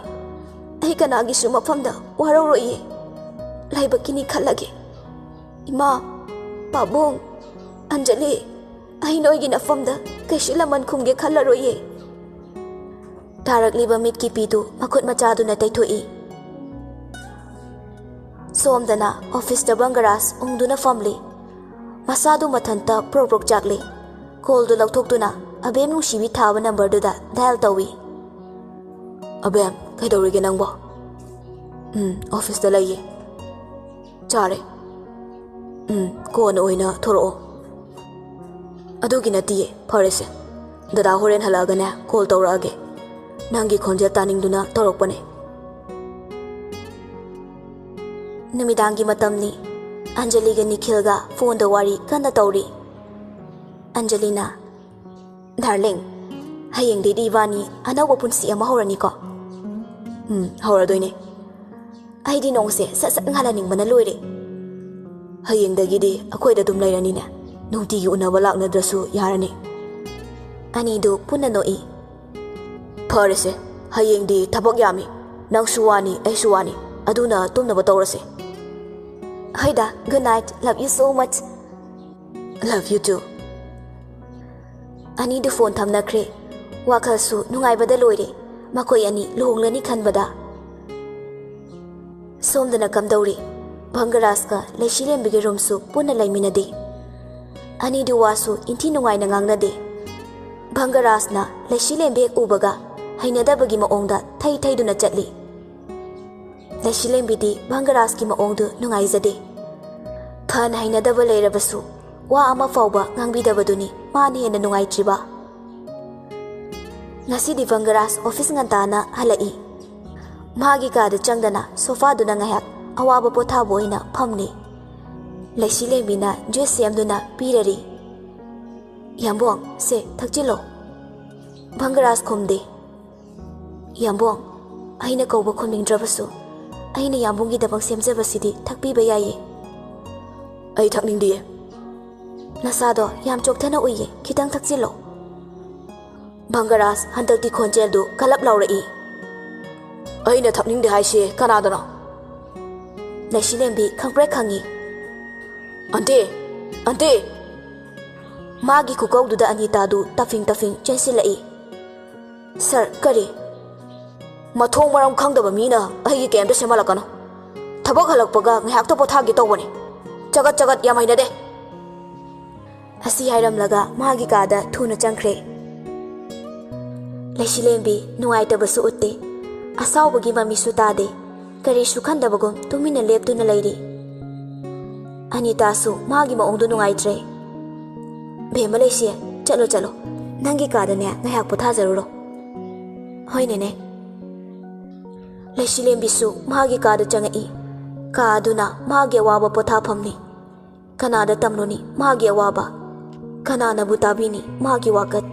ꯑꯩ ꯀꯅꯥꯒꯤꯁꯨ ꯃꯐꯝꯗ ꯋꯥꯔꯧꯔꯣꯏꯌꯦ꯫ ꯂꯥꯏꯕꯛꯀꯤꯅꯤ ꯈꯜꯂꯒꯦ꯫ ꯏꯃꯥ, ꯄꯥꯕꯨꯡ, ꯑꯟꯖꯂꯤ, ꯑꯩ ꯅꯣꯏꯒꯤ ꯅꯐꯝꯗ ꯀꯩꯁꯨ ꯂꯃꯟ ꯈꯨꯝꯒꯦ ꯈꯜꯂꯔꯣꯏꯌꯦ꯫" ꯇꯥꯔꯛꯂꯤꯕ ꯃꯤꯠꯀꯤ ꯄꯤꯗꯨ ꯃꯈꯨꯠ ꯃꯆꯥꯗꯨꯅ ꯇꯩꯊꯣꯛꯏ꯫ ꯁꯣꯝꯗꯅ ꯑꯣꯐꯤꯁꯇ ꯕꯪꯒꯔꯥꯖ ꯎꯪꯗꯨꯅ ꯐꯝꯂꯤ꯫ ꯃꯁꯥꯗꯨ ꯃꯊꯟꯇ ꯄ꯭ꯔꯣꯛ ꯄ꯭ꯔꯣꯛ ꯆꯥꯛꯂꯤ꯫ ꯀꯣꯜꯗꯨ ꯂꯧꯊꯣꯛꯇꯨꯅ ꯑꯕꯦꯝ ꯅꯨꯡꯁꯤꯕꯤ ꯊꯥꯕ ꯅꯝꯕꯔꯗꯨꯗ ꯗꯥꯏꯜ ꯇꯧꯏ꯫ "ꯑꯕꯦꯝ, ꯀꯩꯗꯧꯔꯤꯒꯦ ꯅꯪꯕꯣ?" "ꯎꯝ, ꯑꯣꯐꯤꯁꯇ ꯂꯩꯌꯦ꯫" "ꯆꯥꯔꯦ?" "ꯎꯝ, ꯀꯣꯟꯅ ꯑꯣꯏꯅ ꯊꯣꯔꯛꯑꯣ꯫" "ꯑꯗꯨꯒꯤ ꯅꯠꯇꯤꯌꯦ, ꯐꯔꯦꯁꯦ꯫ ꯗꯗꯥ ꯍꯣꯔꯦꯟ ꯍꯜꯂꯛꯑꯒꯅꯦ ꯀꯣꯜ ꯇꯧꯔꯛꯑꯒꯦ꯫ ꯅꯪꯒꯤ ꯈꯣꯟꯖꯦꯜ ꯇꯥꯅꯤꯡꯗꯨꯅ ꯇꯧꯔꯛꯄꯅꯦ꯫" ꯅꯨꯃꯤꯗꯥꯡꯒꯤ ꯃꯇꯝꯅꯤ꯫ ꯑꯟꯖꯂꯤꯒ ꯅꯤꯈꯤꯜꯒ ꯐꯣꯟꯗ ꯋꯥꯔꯤ ꯀꯟꯅ ꯇꯧꯔꯤ꯫ ꯑꯟꯖꯂꯤꯅ, "ꯗꯥꯔꯂꯤꯡ, ꯍꯌꯦꯡꯗꯩꯗꯤ ꯏꯕꯥꯅꯤ ꯑꯅꯧꯕ ꯄꯨꯟꯁꯤ ꯑꯃ ꯍꯧꯔꯅꯤꯀꯣ?" "ꯎꯝ, ꯍꯧꯔꯗꯣꯏꯅꯦ꯫" "ꯑꯩꯗꯤ ꯅꯣꯡꯁꯦ ꯁꯠ ꯁꯠ ꯉꯥꯜꯍꯟꯅꯤꯡꯕꯅ ꯂꯣꯏꯔꯦ꯫" "ꯍꯌꯦꯡꯗꯒꯤꯗꯤ ꯑꯩꯈꯣꯏꯗ ꯑꯗꯨꯝ ꯂꯩꯔꯅꯤꯅꯦ꯫ ꯅꯨꯡꯇꯤꯒꯤ ꯎꯅꯕ ꯂꯥꯛꯅꯗ꯭ꯔꯁꯨ ꯌꯥꯔꯅꯤ꯫" ꯑꯅꯤꯗꯨ ꯄꯨꯟꯅ ꯅꯣꯛꯏ꯫ "ꯐꯔꯦꯁꯦ, ꯍꯌꯦꯡꯗꯤ ꯊꯕꯛ ꯌꯥꯝꯃꯤ꯫ ꯅꯪꯁꯨ ꯋꯥꯅꯤ, ꯑꯩꯁꯨ ꯋꯥꯅꯤ꯫ ꯑꯗꯨꯅ ꯇꯨꯝꯅꯕ ꯇꯧꯔꯁꯦ꯫" "ꯍꯣꯏꯗ, good night, love you so much꯫" "Love you too꯫" ꯑꯅꯤꯗꯨ ꯐꯣꯟ ꯊꯝꯅꯈ꯭ꯔꯦ꯫ ꯋꯥꯈꯜꯁꯨ ꯅꯨꯡꯉꯥꯏꯕꯗ ꯂꯣꯏꯔꯦ꯫ ꯃꯈꯣꯏ ꯑꯅꯤ ꯂꯨꯍꯣꯡꯂꯅꯤ ꯈꯟꯕꯗ꯫ ꯁꯣꯝꯗꯅ ꯀꯝꯗꯧꯔꯤ? ꯚꯪꯒꯔꯥꯖꯀ ꯂꯩꯁꯤꯔꯦꯝꯕꯤꯒꯤ ꯔꯨꯝꯁꯨ ꯄꯨꯟꯅ ꯂꯩꯃꯤꯟꯅꯗꯦ꯫ ꯑꯅꯤꯗꯨ ꯋꯥꯁꯨ ꯏꯟꯊꯤ ꯅꯨꯡꯉꯥꯏꯅ ꯉꯥꯡꯅꯗꯦ꯫ ꯚꯪꯒꯔꯥꯖꯅ ꯂꯩꯁꯤꯔꯦꯝꯕꯤ ꯍꯦꯛ ꯎꯕꯒ ꯍꯩꯅꯗꯕꯒꯤ ꯃꯑꯣꯡꯗ ꯊꯩ ꯊꯩꯗꯨꯅ ꯆꯠꯂꯤ꯫ ꯂꯩꯁꯤꯂꯦꯝꯕꯤꯗꯤ ꯚꯪꯒꯔꯥꯖꯀꯤ ꯃꯑꯣꯡꯗꯨ ꯅꯨꯡꯉꯥꯏꯖꯗꯦ꯫ ꯐꯅ ꯍꯩꯅꯗꯕ ꯂꯩꯔꯕꯁꯨ ꯋꯥ ꯑꯃ ꯐꯥꯎꯕ ꯉꯥꯡꯕꯤꯗꯕꯗꯨꯅꯤ ꯃꯥꯅ ꯍꯦꯟꯅ ꯅꯨꯡꯉꯥꯏꯇ꯭ꯔꯤꯕ꯫ ꯉꯁꯤꯗꯤ ꯚꯪꯒꯔꯥꯖ ꯑꯣꯐꯤꯁ ꯉꯟꯇꯥꯅ ꯍꯜꯂꯛꯏ꯫ ꯃꯥꯒꯤ ꯀꯥꯗ ꯆꯪꯗꯅ ꯁꯣꯐꯥꯗꯨꯅ ꯉꯥꯏꯍꯥꯛ ꯑꯋꯥꯕ ꯄꯣꯊꯥꯕ ꯑꯣꯏꯅ ꯐꯝꯂꯤ꯫ ꯂꯩꯁꯤꯂꯦꯝꯕꯤꯅ ꯖꯨꯏꯁ ꯁꯦꯝꯗꯨꯅ ꯄꯤꯔꯔꯤ꯫ "ꯌꯥꯝꯕꯣꯡ, ꯁꯦ, ꯊꯛꯆꯤꯜꯂꯣ꯫" ꯚꯪꯒꯔꯥꯖ ꯈꯨꯝꯗꯦ꯫ "ꯌꯥꯝꯕꯣꯡ, ꯑꯩꯅ ꯀꯧꯕ ꯈꯨꯝꯅꯤꯡꯗ꯭ꯔꯕꯁꯨ ꯑꯩꯅ ꯌꯥꯝꯕꯨꯡꯒꯤꯗꯃꯛ ꯁꯦꯝꯖꯕꯁꯤꯗꯤ ꯊꯛꯄꯤꯕ ꯌꯥꯏꯌꯦ꯫" "ꯑꯩ ꯊꯛꯅꯤꯡꯗꯤꯌꯦ꯫" "ꯅꯁꯥꯗꯣ ꯌꯥꯝ ꯆꯣꯛꯊꯅ ꯎꯏꯌꯦ, ꯈꯤꯇꯪ ꯊꯛꯆꯤꯜꯂꯣ꯫" ꯚꯪꯒꯔꯥꯖ ꯍꯟꯗꯛꯇꯤ ꯈꯣꯟꯖꯦꯜꯗꯨ ꯀꯜꯂꯞ ꯂꯥꯎꯔꯛꯏ꯫ "ꯑꯩꯅ ꯊꯛꯅꯤꯡꯗꯦ ꯍꯥꯏꯁꯦ ꯀꯅꯥꯗꯅꯣ?" ꯂꯩꯁꯤꯂꯦꯝꯕꯤ ꯈꯪꯄ꯭ꯔꯦꯛ ꯈꯪꯉꯤ꯫ "ꯑꯟꯇꯤ! ꯑꯟꯇꯤ!" ꯃꯥꯒꯤ ꯈꯨꯀꯧꯗꯨꯗ ꯑꯅꯤꯇꯥꯗꯨ ꯇꯐꯤꯡ ꯇꯐꯤꯡ ꯆꯦꯟꯁꯤꯜꯂꯛꯏ꯫ "ꯁꯥꯔ, ꯀꯔꯤ?" "ꯃꯊꯣꯡ ꯃꯔꯝ ꯈꯪꯗꯕ ꯃꯤꯅ ꯑꯩꯒꯤ ꯀꯩꯝꯇ ꯁꯦꯝꯍꯜꯂꯛꯀꯅꯨ꯫ ꯊꯕꯛ ꯍꯜꯂꯛꯄꯒ ꯉꯥꯏꯍꯥꯛꯇ ꯄꯣꯊꯥꯒꯦ ꯇꯧꯕꯅꯤ꯫ ꯆꯒꯠ ꯆꯒꯠ ꯌꯥꯝ ꯍꯩꯅꯗꯦ꯫" ꯑꯁꯤ ꯍꯥꯏꯔꯝꯂꯒ ꯃꯥꯒꯤ ꯀꯥꯗ ꯊꯨꯅ ꯆꯪꯈ꯭ꯔꯦ꯫ ꯂꯩꯁꯤꯂꯦꯝꯕꯤ ꯅꯨꯡꯉꯥꯏꯇꯕꯁꯨ ꯎꯠꯇꯦ, ꯑꯁꯥꯎꯕꯒꯤ ꯃꯃꯤꯁꯨ ꯇꯥꯗꯦ꯫ ꯀꯔꯤꯁꯨ ꯈꯟꯗꯕꯒꯨꯝ ꯇꯨꯃꯤꯟꯅ ꯂꯦꯞꯇꯨꯅ ꯂꯩꯔꯤ꯫ ꯑꯅꯤꯇꯥꯁꯨ ꯃꯥꯒꯤ ꯃꯑꯣꯡꯗꯨ ꯅꯨꯡꯉꯥꯏꯇ꯭ꯔꯦ꯫ "ꯕꯦꯝꯃ ꯂꯩꯁꯤ, ꯆꯠꯂꯣ, ꯆꯠꯂꯣ꯫ ꯅꯪꯒꯤ ꯀꯥꯗꯅꯦ ꯉꯥꯏꯍꯥꯛ ꯄꯣꯊꯥꯖꯔꯨꯔꯣ꯫" "ꯍꯣꯏ, ꯅꯦꯅꯦ꯫" ꯂꯩꯁꯤꯂꯦꯝꯕꯤꯁꯨ ꯃꯥꯒꯤ ꯀꯥꯗ ꯆꯪꯉꯛꯏ꯫ ꯀꯥ ꯑꯗꯨꯅ ꯃꯥꯒꯤ ꯑꯋꯥꯕ ꯄꯣꯊꯥꯐꯝꯅꯤ꯫ ꯀꯅꯥꯗ ꯇꯝꯂꯨꯅꯤ ꯃꯥꯒꯤ ꯑꯋꯥꯕ? ꯀꯅꯥꯅꯕꯨ ꯇꯥꯕꯤꯅꯤ ꯃꯥꯒꯤ ꯋꯥꯀꯠ?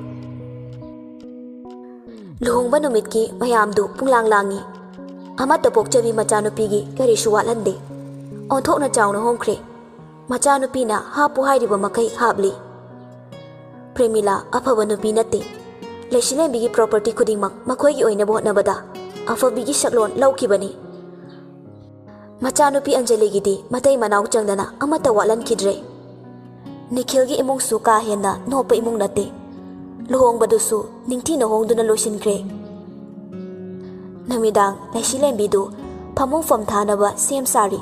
ꯂꯨꯍꯣꯡꯕ ꯅꯨꯃꯤꯠꯀꯤ ꯃꯌꯥꯝꯗꯨ ꯄꯨꯡꯂꯥꯡ ꯂꯥꯡꯉꯤ꯫ ꯑꯃꯠꯇ ꯄꯣꯛꯆꯕꯤ ꯃꯆꯥꯅꯨꯄꯤꯒꯤ ꯀꯔꯤꯁꯨ ꯋꯥꯠꯍꯟꯗꯦ꯫ ꯑꯣꯟꯊꯣꯛꯅ ꯆꯥꯎꯅ ꯍꯣꯡꯈ꯭ꯔꯦ꯫ ꯃꯆꯥꯅꯨꯄꯤꯅ ꯍꯥꯞꯄꯨ ꯍꯥꯏꯔꯤꯕ ꯃꯈꯩ ꯍꯥꯞꯂꯤ꯫ ꯄ꯭ꯔꯦꯃꯤꯂꯥ ꯑꯐꯕ ꯅꯨꯄꯤ ꯅꯠꯇꯦ꯫ ꯂꯩꯁꯤꯂꯦꯝꯕꯤꯒꯤ ꯄ꯭ꯔꯣꯄꯔꯇꯤ ꯈꯨꯗꯤꯡꯃꯛ ꯃꯈꯣꯏꯒꯤ ꯑꯣꯏꯅꯕ ꯍꯣꯠꯅꯕꯗ ꯑꯐꯕꯤꯒꯤ ꯁꯛꯂꯣꯟ ꯂꯧꯈꯤꯕꯅꯤ꯫ ꯃꯆꯥꯅꯨꯄꯤ ꯑꯟꯖꯂꯤꯒꯤꯗꯤ ꯃꯇꯩ ꯃꯅꯥꯎ ꯆꯪꯗꯅ ꯑꯃꯠꯇ ꯋꯥꯠꯍꯟꯈꯤꯗ꯭ꯔꯦ꯫ ꯅꯤꯈꯤꯜꯒꯤ ꯏꯃꯨꯡꯁꯨ ꯀꯥ ꯍꯦꯟꯅ ꯅꯣꯞꯄ ꯏꯃꯨꯡ ꯅꯠꯇꯦ꯫ ꯂꯨꯍꯣꯡꯕꯗꯨꯁꯨ ꯅꯤꯡꯊꯤꯅ ꯍꯣꯡꯗꯨꯅ ꯂꯣꯏꯁꯤꯟꯈ꯭ꯔꯦ꯫ ꯅꯨꯃꯤꯗꯥꯡ ꯂꯩꯁꯤꯂꯦꯝꯕꯤꯗꯨ ꯐꯃꯨꯡ ꯐꯝ ꯊꯥꯅꯕ ꯁꯦꯝ ꯁꯥꯔꯤ꯫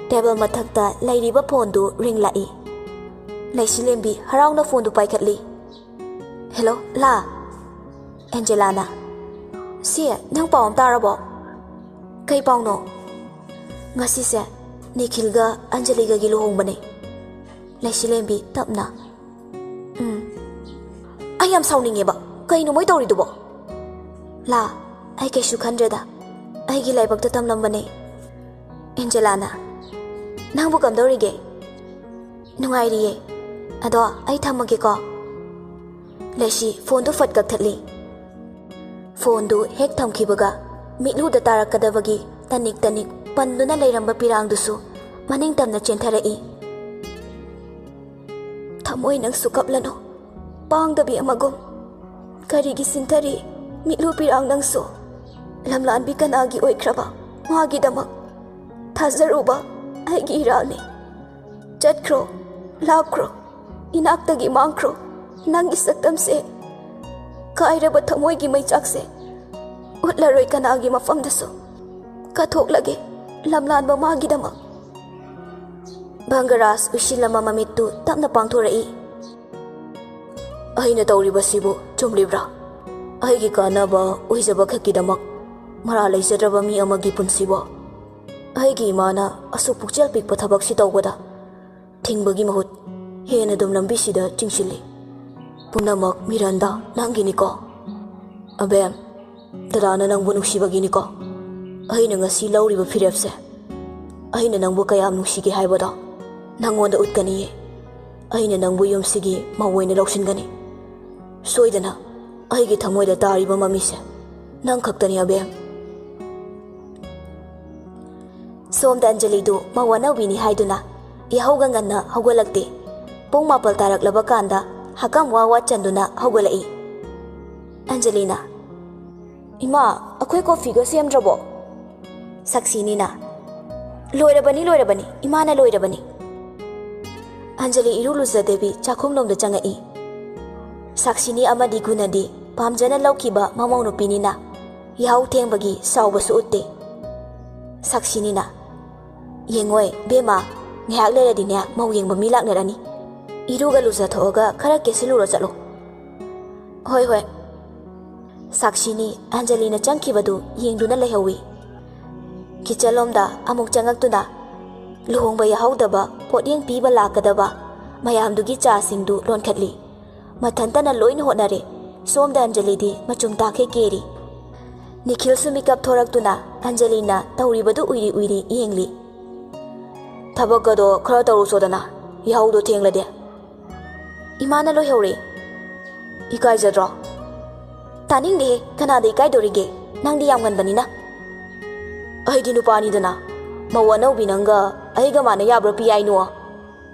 ꯇꯦꯕꯜ ꯃꯊꯛꯇ ꯂꯩꯔꯤꯕ ꯐꯣꯟꯗꯨ ꯔꯤꯡ ꯂꯥꯛꯏ꯫ ꯂꯩꯁꯤꯂꯦꯝꯕꯤ ꯍꯔꯥꯎꯅ ꯐꯣꯟꯗꯨ ꯄꯥꯏꯈꯠꯂꯤ꯫ "ꯍꯦꯜꯂꯣ, ꯂꯥ?" ꯑꯦꯟꯖꯦꯂꯥꯅ꯫ "ꯁꯤ, ꯅꯪ ꯄꯥꯎ ꯑꯃ ꯇꯥꯔꯕꯣ?" "ꯀꯩ ꯄꯥꯎꯅꯣ?" "ꯉꯁꯤꯁꯦ ꯅꯤꯈꯤꯜꯒ ꯑꯟꯖꯂꯤꯒꯒꯤ ꯂꯨꯍꯣꯡꯕꯅꯦ꯫" ꯂꯩꯁꯤꯂꯦꯝꯕꯤ ꯇꯞꯅ, "ꯎꯝ꯫ ꯑꯩ ꯌꯥꯝ ꯁꯥꯎꯅꯤꯡꯉꯦꯕ꯫ ꯀꯩꯅꯣ ꯃꯣꯏ ꯇꯧꯔꯤꯗꯨꯕꯣ?" "ꯂꯥ, ꯑꯩ ꯀꯩꯁꯨ ꯈꯟꯗ꯭ꯔꯦꯗ꯫ ꯑꯩꯒꯤ ꯂꯥꯏꯕꯛꯇ ꯇꯝꯂꯝꯕꯅꯦ꯫" ꯑꯦꯟꯖꯦꯂꯥꯅ, "ꯅꯪꯕꯨ ꯀꯝꯗꯧꯔꯤꯒꯦ?" "ꯅꯨꯡꯉꯥꯏꯔꯤꯌꯦ꯫ ꯑꯗꯣ ꯑꯩ ꯊꯝꯃꯒꯦꯀꯣ꯫" ꯂꯩꯁꯤ ꯐꯣꯟꯗꯨ ꯐꯠ ꯀꯛꯊꯠꯂꯤ꯫ ꯐꯣꯟꯗꯨ ꯍꯦꯛ ꯊꯝꯈꯤꯕꯒ ꯃꯤꯠꯂꯨꯗ ꯇꯥꯔꯛꯀꯗꯕꯒꯤ ꯇꯅꯤꯛ ꯇꯅꯤꯛ ꯄꯟꯗꯨꯅ ꯂꯩꯔꯝꯕ ꯄꯤꯔꯥꯡꯗꯨꯁꯨ ꯃꯅꯤꯡ ꯇꯝꯅ ꯆꯦꯟꯊꯔꯛꯏ꯫ "ꯊꯃꯣꯏ, ꯅꯪꯁꯨ ꯀꯞꯂꯅꯨ, ꯄꯥꯡꯗꯕꯤ ꯑꯃꯒꯨꯝ꯫ ꯀꯔꯤꯒꯤ ꯁꯤꯟꯊꯔꯤ ꯃꯤꯠꯂꯨ ꯄꯤꯔꯥꯡ ꯅꯪꯁꯨ? ꯂꯝꯂꯥꯟꯕꯤ ꯀꯅꯥꯒꯤ ꯑꯣꯏꯈ꯭ꯔꯕ ꯃꯥꯒꯤꯗꯃꯛ ꯊꯥꯖꯔꯨꯕ ꯑꯩꯒꯤ ꯏꯔꯥꯜꯅꯤ꯫ ꯆꯠꯈ꯭ꯔꯣ, ꯂꯥꯛꯈ꯭ꯔꯣ, ꯏꯅꯥꯛꯇꯒꯤ ꯃꯥꯡꯈ꯭ꯔꯣ꯫ ꯅꯪꯒꯤ ꯁꯛꯇꯝꯁꯦ ꯀꯥꯏꯔꯕ ꯊꯃꯣꯏꯒꯤ ꯃꯩꯆꯥꯛꯁꯦ ꯎꯠꯂꯔꯣꯏ ꯀꯅꯥꯒꯤ ꯃꯐꯝꯗꯁꯨ꯫ ꯀꯠꯊꯣꯛꯂꯒꯦ ꯂꯝꯂꯥꯟꯕ ꯃꯥꯒꯤꯗꯃꯛ꯫" ꯚꯪꯒꯔꯥꯖ ꯎꯏꯁꯤꯜꯂꯝꯕ ꯃꯃꯤꯠꯇꯨ ꯇꯞꯅ ꯄꯥꯡꯊꯣꯔꯛꯏ꯫ "ꯑꯩꯅ ꯇꯧꯔꯤꯕꯁꯤꯕꯨ ꯆꯨꯝꯂꯤꯕ꯭ꯔꯥ? ꯑꯩꯒꯤ ꯀꯥꯟꯅꯕ ꯑꯣꯏꯖꯕ ꯈꯛꯀꯤꯗꯃꯛ ꯃꯔꯥꯜ ꯂꯩꯖꯗ꯭ꯔꯕ ꯃꯤ ꯑꯃꯒꯤ ꯄꯨꯟꯁꯤꯕꯨ ꯑꯩꯒꯤ ꯏꯃꯥꯅ ꯑꯁꯨꯛ ꯄꯨꯛꯆꯦꯜ ꯄꯤꯛꯄ ꯊꯕꯛꯁꯤ ꯇꯧꯕꯗ ꯊꯤꯡꯕꯒꯤ ꯃꯍꯨꯠ ꯍꯦꯟꯅ ꯑꯗꯨꯝ ꯂꯝꯕꯤꯁꯤꯗ ꯆꯤꯡꯁꯤꯜꯂꯤ꯫ ꯄꯨꯝꯅꯃꯛ ꯃꯤꯔꯟꯗꯥ ꯅꯪꯒꯤꯅꯤꯀꯣ꯫ ꯑꯕꯦꯝ, ꯗꯗꯥꯅ ꯅꯪꯕꯨ ꯅꯨꯡꯁꯤꯕꯒꯤꯅꯤꯀꯣ꯫ ꯑꯩꯅ ꯉꯁꯤ ꯂꯧꯔꯤꯕ ꯐꯤꯔꯦꯞꯁꯦ, ꯑꯩꯅ ꯅꯪꯕꯨ ꯀꯌꯥꯝ ꯅꯨꯡꯁꯤꯒꯦ ꯍꯥꯏꯕꯗꯣ ꯅꯪꯉꯣꯟꯗ ꯎꯠꯀꯅꯤꯌꯦ꯫ ꯑꯩꯅ ꯅꯪꯕꯨ ꯌꯨꯝꯁꯤꯒꯤ ꯃꯧ ꯑꯣꯏꯅ ꯂꯧꯁꯤꯟꯒꯅꯤ꯫ ꯁꯣꯏꯗꯅ ꯑꯩꯒꯤ ꯊꯃꯣꯏꯗ ꯇꯥꯔꯤꯕ ꯃꯃꯤꯁꯦ ꯅꯪ ꯈꯛꯇꯅꯤ, ꯑꯕꯦꯝ꯫" ꯁꯣꯝꯗ ꯑꯟꯖꯂꯤꯗꯨ ꯃꯧ ꯑꯅꯧꯕꯤꯅꯤ ꯍꯥꯏꯗꯨꯅ ꯌꯥꯍꯧꯒ ꯉꯟꯅ ꯍꯧꯒꯠꯂꯛꯇꯦ꯫ ꯄꯨꯡ ꯃꯥꯄꯜ ꯇꯥꯔꯛꯂꯕ ꯀꯥꯟꯗ ꯍꯀꯝ ꯋꯥ ꯋꯥ ꯆꯟꯗꯨꯅ ꯍꯧꯒꯠꯂꯛꯏ꯫ ꯑꯟꯖꯂꯤꯅ, "ꯏꯃꯥ, ꯑꯩꯈꯣꯏ ꯀꯣꯐꯤꯒ ꯁꯦꯝꯗ꯭ꯔꯕꯣ?" ꯁꯥꯛꯁꯤꯅꯤꯅ, "ꯂꯣꯏꯔꯕꯅꯤ, ꯂꯣꯏꯔꯕꯅꯤ, ꯏꯃꯥꯅ ꯂꯣꯏꯔꯕꯅꯤ꯫" ꯑꯟꯖꯂꯤ ꯏꯔꯨ ꯂꯨꯖꯗꯕꯤ ꯆꯥꯛꯈꯨꯝꯂꯣꯝꯗ ꯆꯪꯉꯛꯏ꯫ ꯁꯥꯛꯁꯤꯅꯤ ꯑꯃꯗꯤ ꯒꯨꯅꯗꯤ ꯄꯥꯝꯖꯅ ꯂꯧꯈꯤꯕ ꯃꯃꯧ ꯅꯨꯄꯤꯅꯤꯅ ꯌꯥꯍꯧ ꯊꯦꯡꯕꯒꯤ ꯁꯥꯎꯕꯁꯨ ꯎꯠꯇꯦ꯫ ꯁꯥꯛꯁꯤꯅꯤꯅ, "ꯌꯦꯡꯉꯣꯏ ꯕꯦꯝꯃ, ꯉꯥꯏꯍꯥꯛ ꯂꯩꯔꯗꯤꯅꯦ ꯃꯧ ꯌꯦꯡꯕ ꯃꯤ ꯂꯥꯛꯅꯔꯅꯤ꯫ ꯏꯔꯨꯒ ꯂꯨꯖꯊꯣꯛꯑꯒ ꯈꯔ ꯀꯦꯁꯤꯜꯂꯨꯔꯣ ꯆꯠꯂꯣ꯫" "ꯍꯣꯏ, ꯍꯣꯏ꯫" ꯁꯥꯛꯁꯤꯅꯤ ꯑꯟꯖꯂꯤꯅ ꯆꯪꯈꯤꯕꯗꯨ ꯌꯦꯡꯗꯨꯅ ꯂꯩꯍꯧꯏ꯫ ꯀꯤꯆꯟꯂꯣꯝꯗ ꯑꯃꯨꯛ ꯆꯪꯉꯛꯇꯨꯅ ꯂꯨꯍꯣꯡꯕ ꯌꯥꯍꯧꯗꯕ ꯄꯣꯠꯌꯦꯡ ꯄꯤꯕ ꯂꯥꯛꯀꯗꯕ ꯃꯌꯥꯝꯗꯨꯒꯤ ꯆꯥꯁꯤꯡꯗꯨ ꯂꯣꯟꯈꯠꯂꯤ꯫ ꯃꯊꯟꯇꯅ ꯂꯣꯏꯅ ꯍꯣꯠꯅꯔꯦ꯫ ꯁꯣꯝꯗ ꯑꯟꯖꯂꯤꯗꯤ ꯃꯆꯨꯝ ꯇꯥꯛꯈꯩ ꯀꯦꯔꯤ꯫ ꯅꯤꯈꯤꯜꯁꯨ ꯃꯤꯀꯞ ꯊꯣꯔꯛꯇꯨꯅ ꯑꯟꯖꯂꯤꯅ ꯇꯧꯔꯤꯕꯗꯨ ꯎꯏꯔꯤ ꯎꯏꯔꯤ ꯌꯦꯡꯂꯤ꯫ "ꯊꯕꯛꯀꯗꯣ ꯈꯔ ꯇꯧꯔꯨꯁꯣꯗꯅ, ꯌꯥꯍꯧꯗꯣ ꯊꯦꯡꯂꯗꯤ꯫" "ꯏꯃꯥꯅ ꯂꯣꯏꯍꯧꯔꯦ꯫" "ꯏꯀꯥꯏꯖꯗ꯭ꯔꯣ?" "ꯇꯥꯅꯤꯡꯗꯦꯍꯦ, ꯀꯅꯥꯗ ꯏꯀꯥꯏꯗꯣꯔꯤꯒꯦ? ꯅꯪꯗꯤ ꯌꯥꯝ ꯉꯟꯕꯅꯤꯅ꯫" "ꯑꯩꯗꯤ ꯅꯨꯄꯥꯅꯤꯗꯅ, ꯃꯧ ꯑꯅꯧꯕꯤ ꯅꯪꯒ ꯑꯩꯒ ꯃꯥꯟꯅ ꯌꯥꯕ꯭ꯔꯣ ꯄꯤ ꯌꯥꯏꯅꯣ?"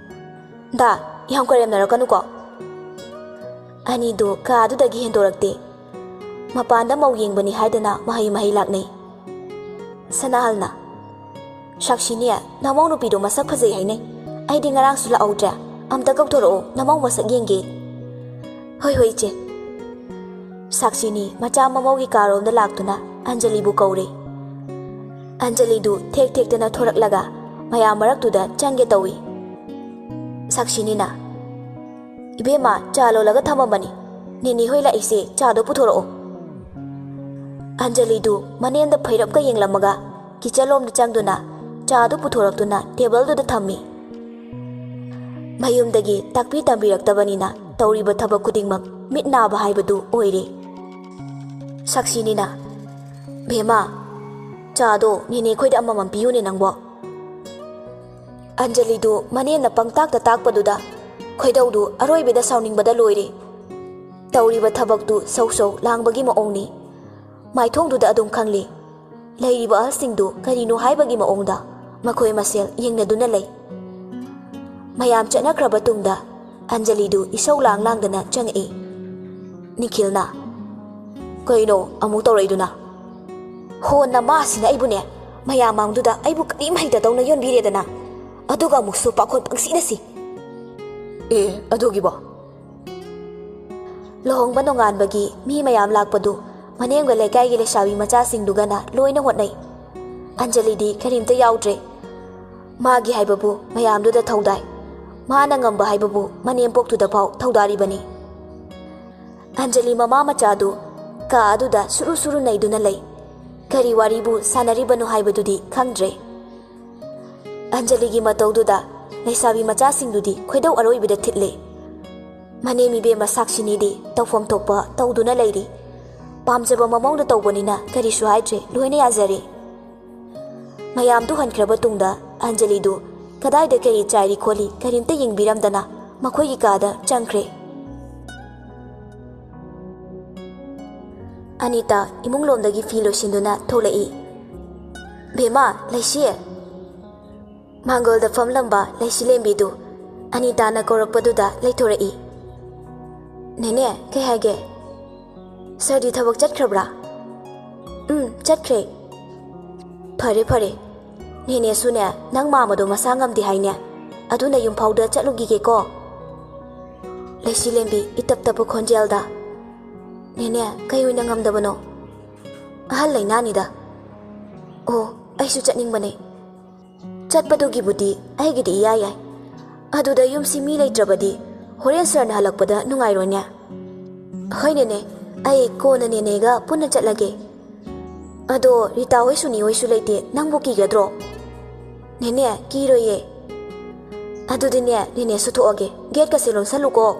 "ꯗꯥ, ꯌꯥꯝ ꯀꯔꯦꯝꯅꯔꯛꯀꯅꯨꯀꯣ꯫" ꯑꯅꯤꯗꯨ ꯀꯥꯗꯨꯗꯒꯤ ꯍꯦꯟꯗꯣꯔꯛꯇꯦ꯫ ꯃꯄꯥꯟꯗ ꯃꯧ ꯌꯦꯡꯕꯅꯤ ꯍꯥꯏꯗꯅ ꯃꯍꯩ ꯃꯍꯩ ꯂꯥꯛꯅꯩ꯫ ꯁꯅꯥꯍꯜꯅ, "ꯁꯥꯛꯁꯤꯅꯦ, ꯅꯃꯧ ꯅꯨꯄꯤꯗꯣ ꯃꯁꯛ ꯐꯖꯩ ꯍꯥꯏꯅꯩ꯫ ꯑꯩꯗꯤ ꯉꯔꯥꯡꯁꯨ ꯂꯥꯛꯍꯧꯗ꯭ꯔꯦ꯫ ꯑꯝꯇ ꯀꯧꯊꯣꯔꯛꯑꯣ, ꯅꯃꯧ ꯃꯁꯛ ꯌꯦꯡꯒꯦ꯫" "ꯍꯣꯏ, ꯍꯣꯏ, ꯏꯆꯦ꯫" ꯁꯥꯛꯁꯤꯅꯤ ꯃꯆꯥ ꯃꯃꯧꯒꯤ ꯀꯥꯔꯣꯝꯗ ꯂꯥꯛꯇꯨꯅ ꯑꯟꯖꯂꯤꯕꯨ ꯀꯧꯔꯦ꯫ ꯑꯟꯖꯂꯤꯗꯨ ꯊꯦꯛ ꯊꯦꯛꯇꯅ ꯊꯣꯔꯛꯂꯒ ꯃꯌꯥꯝ ꯃꯔꯛꯇꯨꯗ ꯆꯪꯒꯦ ꯇꯧꯏ꯫ ꯁꯥꯛꯁꯤꯅꯤꯅ, "ꯏꯕꯦꯝꯃ, ꯆꯥ ꯂꯣꯜꯂꯒ ꯊꯝꯃꯝꯕꯅꯤ꯫ ꯅꯦꯅꯦ ꯍꯣꯏ ꯂꯥꯛꯏꯁꯦ, ꯆꯥꯗꯣ ꯄꯨꯊꯣꯔꯛꯑꯣ꯫" ꯑꯟꯖꯂꯤꯗꯨ ꯃꯅꯦꯝꯗ ꯐꯩꯔꯞꯀ ꯌꯦꯡꯂꯝꯃꯒ ꯀꯤꯆꯟꯂꯣꯝꯗ ꯆꯪꯗꯨꯅ ꯆꯥꯗꯨ ꯄꯨꯊꯣꯔꯛꯇꯨꯅ ꯇꯦꯕꯜꯗꯨꯗ ꯊꯝꯃꯤ꯫ ꯃꯌꯨꯝꯗꯒꯤ ꯇꯥꯛꯄꯤ ꯇꯝꯕꯤꯔꯛꯇꯕꯅꯤꯅ ꯇꯧꯔꯤꯕ ꯊꯕꯛ ꯈꯨꯗꯤꯡꯃꯛ ꯃꯤꯠ ꯅꯥꯕ ꯍꯥꯏꯕꯗꯨ ꯑꯣꯏꯔꯦ꯫ ꯁꯥꯛꯁꯤꯅꯤꯅ, "ꯕꯦꯝꯃ, ꯆꯥꯗꯣ ꯅꯦꯅꯦ ꯈꯣꯏꯗ ꯑꯃꯃꯝ ꯄꯤꯌꯨꯅꯦ ꯅꯪꯕꯣ꯫" ꯑꯟꯖꯂꯤꯗꯨ ꯃꯅꯦꯝꯅ ꯄꯪꯇꯥꯛꯇ ꯇꯥꯛꯄꯗꯨꯗ ꯈꯣꯏꯗꯧꯗꯨ ꯑꯔꯣꯏꯕꯤꯗ ꯁꯥꯎꯅꯤꯡꯕꯗ ꯂꯣꯏꯔꯦ꯫ ꯇꯧꯔꯤꯕ ꯊꯕꯛꯇꯨ ꯁꯧ ꯁꯧ ꯂꯥꯡꯕꯒꯤ ꯃꯑꯣꯡꯅꯤ꯫ ꯃꯥꯏꯊꯣꯡꯗꯨꯗ ꯑꯗꯨꯝ ꯈꯪꯂꯤ꯫ ꯂꯩꯔꯤꯕ ꯑꯍꯜꯁꯤꯡꯗꯨ ꯀꯔꯤꯅꯣ ꯍꯥꯏꯕꯒꯤ ꯃꯑꯣꯡꯗ ꯃꯈꯣꯏ ꯃꯁꯦꯜ ꯌꯦꯡꯅꯗꯨꯅ ꯂꯩ꯫ ꯃꯌꯥꯝ ꯆꯠꯅꯈ꯭ꯔꯕ ꯇꯨꯡꯗ ꯑꯟꯖꯂꯤꯗꯨ ꯏꯁꯧ ꯂꯥꯡ ꯂꯥꯡꯗꯅ ꯆꯪꯉꯛꯏ꯫ ꯅꯤꯈꯤꯜꯅ, "ꯀꯩꯅꯣ ꯑꯃꯨꯛ ꯇꯧꯔꯛꯏꯗꯨꯅ?" "ꯍꯣ, ꯅꯃꯥꯁꯤꯅ ꯑꯩꯕꯨꯅꯦ, ꯃꯌꯥꯝ ꯃꯥꯡꯗꯨꯗ ꯑꯩꯕꯨ ꯀꯔꯤꯝ ꯍꯩꯇꯗꯧꯅ ꯌꯣꯟꯕꯤꯔꯦꯗꯅ, ꯑꯗꯨꯒ ꯑꯃꯨꯛꯁꯨ ꯄꯥꯈꯣꯟ ꯄꯪꯁꯤꯅ ꯁꯤ꯫" "ꯑꯦ, ꯑꯗꯨꯒꯤꯕꯣ?" ꯂꯨꯍꯣꯡꯕ ꯅꯣꯡꯉꯥꯟꯕꯒꯤ ꯃꯤ ꯃꯌꯥꯝ ꯂꯥꯛꯄꯗꯨ ꯃꯅꯦꯝꯒ ꯂꯩꯀꯥꯏꯒꯤ ꯂꯩꯁꯥꯕꯤ ꯃꯆꯥꯁꯤꯡꯗꯨꯒꯅ ꯂꯣꯏꯅ ꯍꯣꯠꯅꯩ꯫ ꯑꯟꯖꯂꯤꯗꯤ ꯀꯔꯤꯝꯇ ꯌꯥꯎꯗ꯭ꯔꯦ꯫ ꯃꯥꯒꯤ ꯍꯥꯏꯕꯕꯨ ꯃꯌꯥꯝꯗꯨꯗ ꯊꯧꯗꯥꯏ꯫ ꯃꯥꯅ ꯉꯝꯕ ꯍꯥꯏꯕꯕꯨ ꯃꯅꯦꯝꯄꯣꯛꯇꯨꯗꯐꯥꯎ ꯊꯧꯗꯥꯔꯤꯕꯅꯤ꯫ ꯑꯟꯖꯂꯤ ꯃꯃꯥ ꯃꯆꯥꯗꯨ ꯀꯥ ꯑꯗꯨꯗ ꯁꯨꯔꯨ ꯁꯨꯔꯨ ꯅꯩꯗꯨꯅ ꯂꯩ꯫ ꯀꯔꯤ ꯋꯥꯔꯤꯕꯨ ꯁꯥꯟꯅꯔꯤꯕꯅꯣ ꯍꯥꯏꯕꯗꯨꯗꯤ ꯈꯪꯗ꯭ꯔꯦ꯫ ꯑꯟꯖꯂꯤꯒꯤ ꯃꯇꯧꯗꯨꯗ ꯂꯩꯁꯥꯕꯤ ꯃꯆꯥꯁꯤꯡꯗꯨꯗꯤ ꯈꯣꯏꯗꯧ ꯑꯔꯣꯏꯕꯗ ꯊꯤꯠꯂꯦ꯫ ꯃꯅꯦꯝ ꯏꯕꯦꯝꯃ ꯁꯥꯛꯁꯤꯅꯤꯗꯤ ꯇꯧꯐꯝ ꯊꯣꯛꯄ ꯇꯧꯗꯨꯅ ꯂꯩꯔꯤ꯫ ꯄꯥꯝꯖꯕ ꯃꯃꯧꯅ ꯇꯧꯕꯅꯤꯅ ꯀꯔꯤꯁꯨ ꯍꯥꯏꯗ꯭ꯔꯦ, ꯂꯣꯏꯅ ꯌꯥꯖꯔꯦ꯫ ꯃꯌꯥꯝꯗꯨ ꯍꯟꯈ꯭ꯔꯕ ꯇꯨꯡꯗ ꯑꯟꯖꯂꯤꯗꯨ ꯀꯗꯥꯏꯗ ꯀꯔꯤ ꯆꯥꯏꯔꯤ ꯈꯣꯠꯂꯤ ꯀꯔꯤꯝꯇ ꯌꯦꯡꯕꯤꯔꯝꯗꯅ ꯃꯈꯣꯏꯒꯤ ꯀꯥꯗ ꯆꯪꯈ꯭ꯔꯦ꯫ ꯑꯅꯤꯇꯥ ꯏꯃꯨꯡꯂꯣꯝꯗꯒꯤ ꯐꯤ ꯂꯣꯏꯁꯤꯟꯗꯨꯅ ꯊꯣꯛꯂꯛꯏ꯫ "ꯕꯦꯝꯃ, ꯂꯩꯁꯤ!" ꯃꯥꯡꯒꯣꯜꯗ ꯐꯝꯂꯝꯕ ꯂꯩꯁꯤꯂꯦꯝꯕꯤꯗꯨ ꯑꯅꯤꯇꯥꯅ ꯀꯧꯔꯛꯄꯗꯨꯗ ꯂꯩꯊꯣꯔꯛꯏ꯫ "ꯅꯦꯅꯦ, ꯀꯩ ꯍꯥꯏꯒꯦ? ꯁꯥꯔꯗꯤ ꯊꯕꯛ ꯆꯠꯈ꯭ꯔꯕ꯭ꯔꯥ?" "ꯎꯝ, ꯆꯠꯈ꯭ꯔꯦ꯫" "ꯐꯔꯦ, ꯐꯔꯦ꯫ ꯅꯦꯅꯦꯁꯨꯅꯦ, ꯅꯪ ꯃꯥꯃꯗꯣ ꯃꯁꯥ ꯉꯝꯗꯦ ꯍꯥꯏꯅꯦ꯫ ꯑꯗꯨꯅ ꯌꯨꯝꯐꯥꯎꯗ ꯆꯠꯂꯨꯈꯤꯒꯦꯀꯣ꯫" ꯂꯩꯁꯤꯂꯦꯝꯕꯤ ꯏꯇꯞ ꯇꯞꯄ ꯈꯣꯟꯖꯦꯜꯗ, "ꯅꯦꯅꯦ, ꯀꯩ ꯑꯣꯏꯅ ꯉꯝꯗꯕꯅꯣ?" "ꯑꯍꯜ ꯂꯩꯅꯥꯅꯤꯗ꯫" "ꯑꯣ, ꯑꯩꯁꯨ ꯆꯠꯅꯤꯡꯕꯅꯦ꯫" "ꯆꯠꯄꯗꯨꯒꯤꯕꯨꯗꯤ ꯑꯩꯒꯤꯗꯤ ꯏꯌꯥ ꯌꯥꯏ꯫ ꯑꯗꯨꯗ ꯌꯨꯝꯁꯤ ꯃꯤ ꯂꯩꯇ꯭ꯔꯕꯗꯤ ꯍꯣꯔꯦꯟ ꯁꯥꯔꯅ ꯍꯜꯂꯛꯄꯗ ꯅꯨꯡꯉꯥꯏꯔꯣꯏꯅꯦ꯫" "ꯍꯣꯏ ꯅꯦꯅꯦ, ꯑꯩ ꯀꯣꯟꯅ ꯅꯦꯅꯦꯒ ꯄꯨꯟꯅ ꯆꯠꯂꯒꯦ꯫ ꯑꯗꯣ ꯔꯤꯇꯥ ꯍꯣꯏ ꯁꯨꯅꯤ ꯍꯣꯏꯁꯨ ꯂꯩꯇꯦ, ꯅꯪꯕꯨ ꯀꯤꯒꯗ꯭ꯔꯣ?" "ꯅꯦꯅꯦ, ꯀꯤꯔꯣꯏꯌꯦ꯫" "ꯑꯗꯨꯗꯤꯅꯦ, ꯅꯦꯅꯦꯁꯨ ꯊꯣꯛꯑꯒꯦ, ꯒꯦꯠꯀꯁꯦ ꯂꯣꯟꯁꯜꯂꯨꯀꯣ꯫"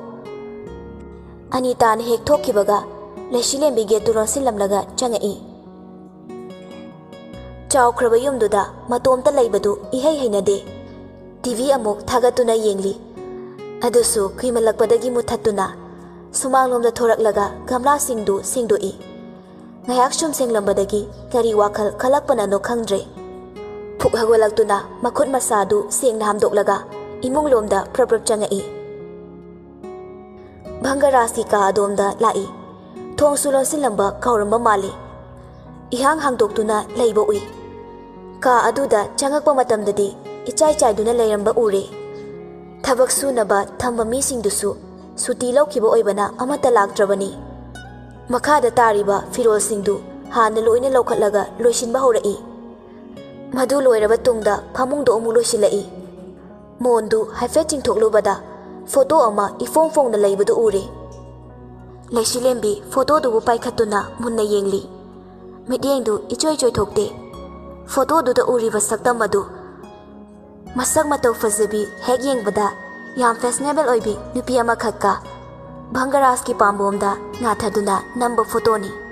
ꯑꯅꯤꯇꯥꯅ ꯍꯦꯛ ꯊꯣꯛꯈꯤꯕꯒ ꯂꯩꯁꯤꯂꯦꯝꯕꯤ ꯒꯦꯠꯇꯨ ꯂꯣꯟꯁꯤꯜꯂꯝꯂꯒ ꯆꯪꯉꯛꯏ꯫ ꯆꯥꯎꯈ꯭ꯔꯕ ꯌꯨꯝꯗꯨꯗ ꯃꯇꯣꯝꯇ ꯂꯩꯕꯗꯨ ꯏꯍꯩ ꯍꯩꯅꯗꯦ꯫ ꯇꯤ ꯚꯤ ꯑꯃꯨꯛ ꯊꯥꯒꯠꯇꯨꯅ ꯌꯦꯡꯂꯤ꯫ ꯑꯗꯨꯁꯨ ꯀꯨꯏꯃꯜꯂꯛꯄꯗꯒꯤ ꯃꯨꯊꯠꯇꯨꯅ ꯁꯨꯃꯥꯡꯂꯣꯝꯗ ꯊꯣꯔꯛꯂꯒ ꯒꯝꯂꯥꯁꯤꯡꯗꯨ ꯁꯦꯡꯗꯣꯛꯏ꯫ ꯉꯥꯏꯍꯥꯛ ꯁꯨꯝ ꯁꯦꯡꯂꯝꯕꯗꯒꯤ ꯀꯔꯤ ꯋꯥꯈꯜ ꯈꯜꯂꯛꯄꯅꯅꯣ ꯈꯪꯗ꯭ꯔꯦ꯫ ꯐꯨꯛ ꯍꯧꯒꯠꯂꯛꯇꯨꯅ ꯃꯈꯨꯠ ꯃꯁꯥꯗꯨ ꯁꯦꯡꯅ ꯍꯥꯝꯗꯣꯛꯂꯒ ꯏꯃꯨꯡꯂꯣꯝꯗ ꯄ꯭ꯔꯞ ꯄ꯭ꯔꯞ ꯆꯪꯉꯛꯏ꯫ ꯚꯪꯒꯔꯥꯖꯀꯤ ꯀꯥ ꯑꯗꯣꯝꯗ ꯂꯥꯛꯏ꯫ ꯊꯣꯡꯁꯨ ꯂꯣꯟꯁꯤꯜꯂꯝꯕ ꯀꯥꯎꯔꯝꯕ ꯃꯥꯜꯂꯤ꯫ ꯏꯍꯥꯡ ꯍꯥꯡꯗꯣꯛꯇꯨꯅ ꯂꯩꯕ ꯎꯏ꯫ ꯀꯥ ꯑꯗꯨꯗ ꯆꯪꯉꯛꯄ ꯃꯇꯝꯗꯗꯤ ꯏꯆꯥꯏ ꯆꯥꯏꯗꯨꯅ ꯂꯩꯔꯝꯕ ꯎꯔꯦ꯫ ꯊꯕꯛ ꯁꯨꯅꯕ ꯊꯝꯕ ꯃꯤꯁꯤꯡꯗꯨꯁꯨ ꯁꯨꯇꯤ ꯂꯧꯈꯤꯕ ꯑꯣꯏꯕꯅ ꯑꯃꯠꯇ ꯂꯥꯛꯇ꯭ꯔꯕꯅꯤ꯫ ꯃꯈꯥꯗ ꯇꯥꯔꯤꯕ ꯐꯤꯔꯣꯜꯁꯤꯡꯗꯨ ꯍꯥꯟꯅ ꯂꯣꯏꯅ ꯂꯧꯈꯠꯂꯒ ꯂꯣꯏꯁꯤꯟꯕ ꯍꯧꯔꯛꯏ꯫ ꯃꯗꯨ ꯂꯣꯏꯔꯕ ꯇꯨꯡꯗ ꯐꯃꯨꯡꯗꯣ ꯑꯃꯨꯛ ꯂꯣꯏꯁꯤꯜꯂꯛꯏ꯫ ꯃꯣꯟꯗꯨ ꯍꯥꯏꯐꯦꯠ ꯆꯤꯡꯊꯣꯛꯂꯨꯕꯗ ꯐꯣꯇꯣ ꯑꯃ ꯏꯐꯣꯡ ꯐꯣꯡꯅ ꯂꯩꯕꯗꯨ ꯎꯔꯦ꯫ ꯂꯩꯁꯤꯂꯦꯝꯕꯤ ꯐꯣꯇꯣꯗꯨꯕꯨ ꯄꯥꯏꯈꯠꯇꯨꯅ ꯃꯨꯟꯅ ꯌꯦꯡꯂꯤ꯫ ꯃꯤꯠꯌꯦꯡꯗꯨ ꯏꯆꯣꯏ ꯆꯣꯏꯊꯣꯛꯇꯦ꯫ ꯐꯣꯇꯣꯗꯨꯗ ꯎꯔꯤꯕ ꯁꯛꯇꯝ ꯑꯗꯨ ꯃꯁꯛ ꯃꯇꯧ ꯐꯖꯕꯤ, ꯍꯦꯛ ꯌꯦꯡꯕꯗ ꯌꯥꯝ fashionable ꯑꯣꯏꯕꯤ ꯅꯨꯄꯤ ꯑꯃꯈꯛꯀ ꯚꯪꯒꯔꯥꯖꯀꯤ ꯄꯥꯝꯕꯣꯝꯗ ꯉꯥꯊꯗꯨꯅ ꯅꯝꯕ ꯐꯣꯇꯣꯅꯤ꯫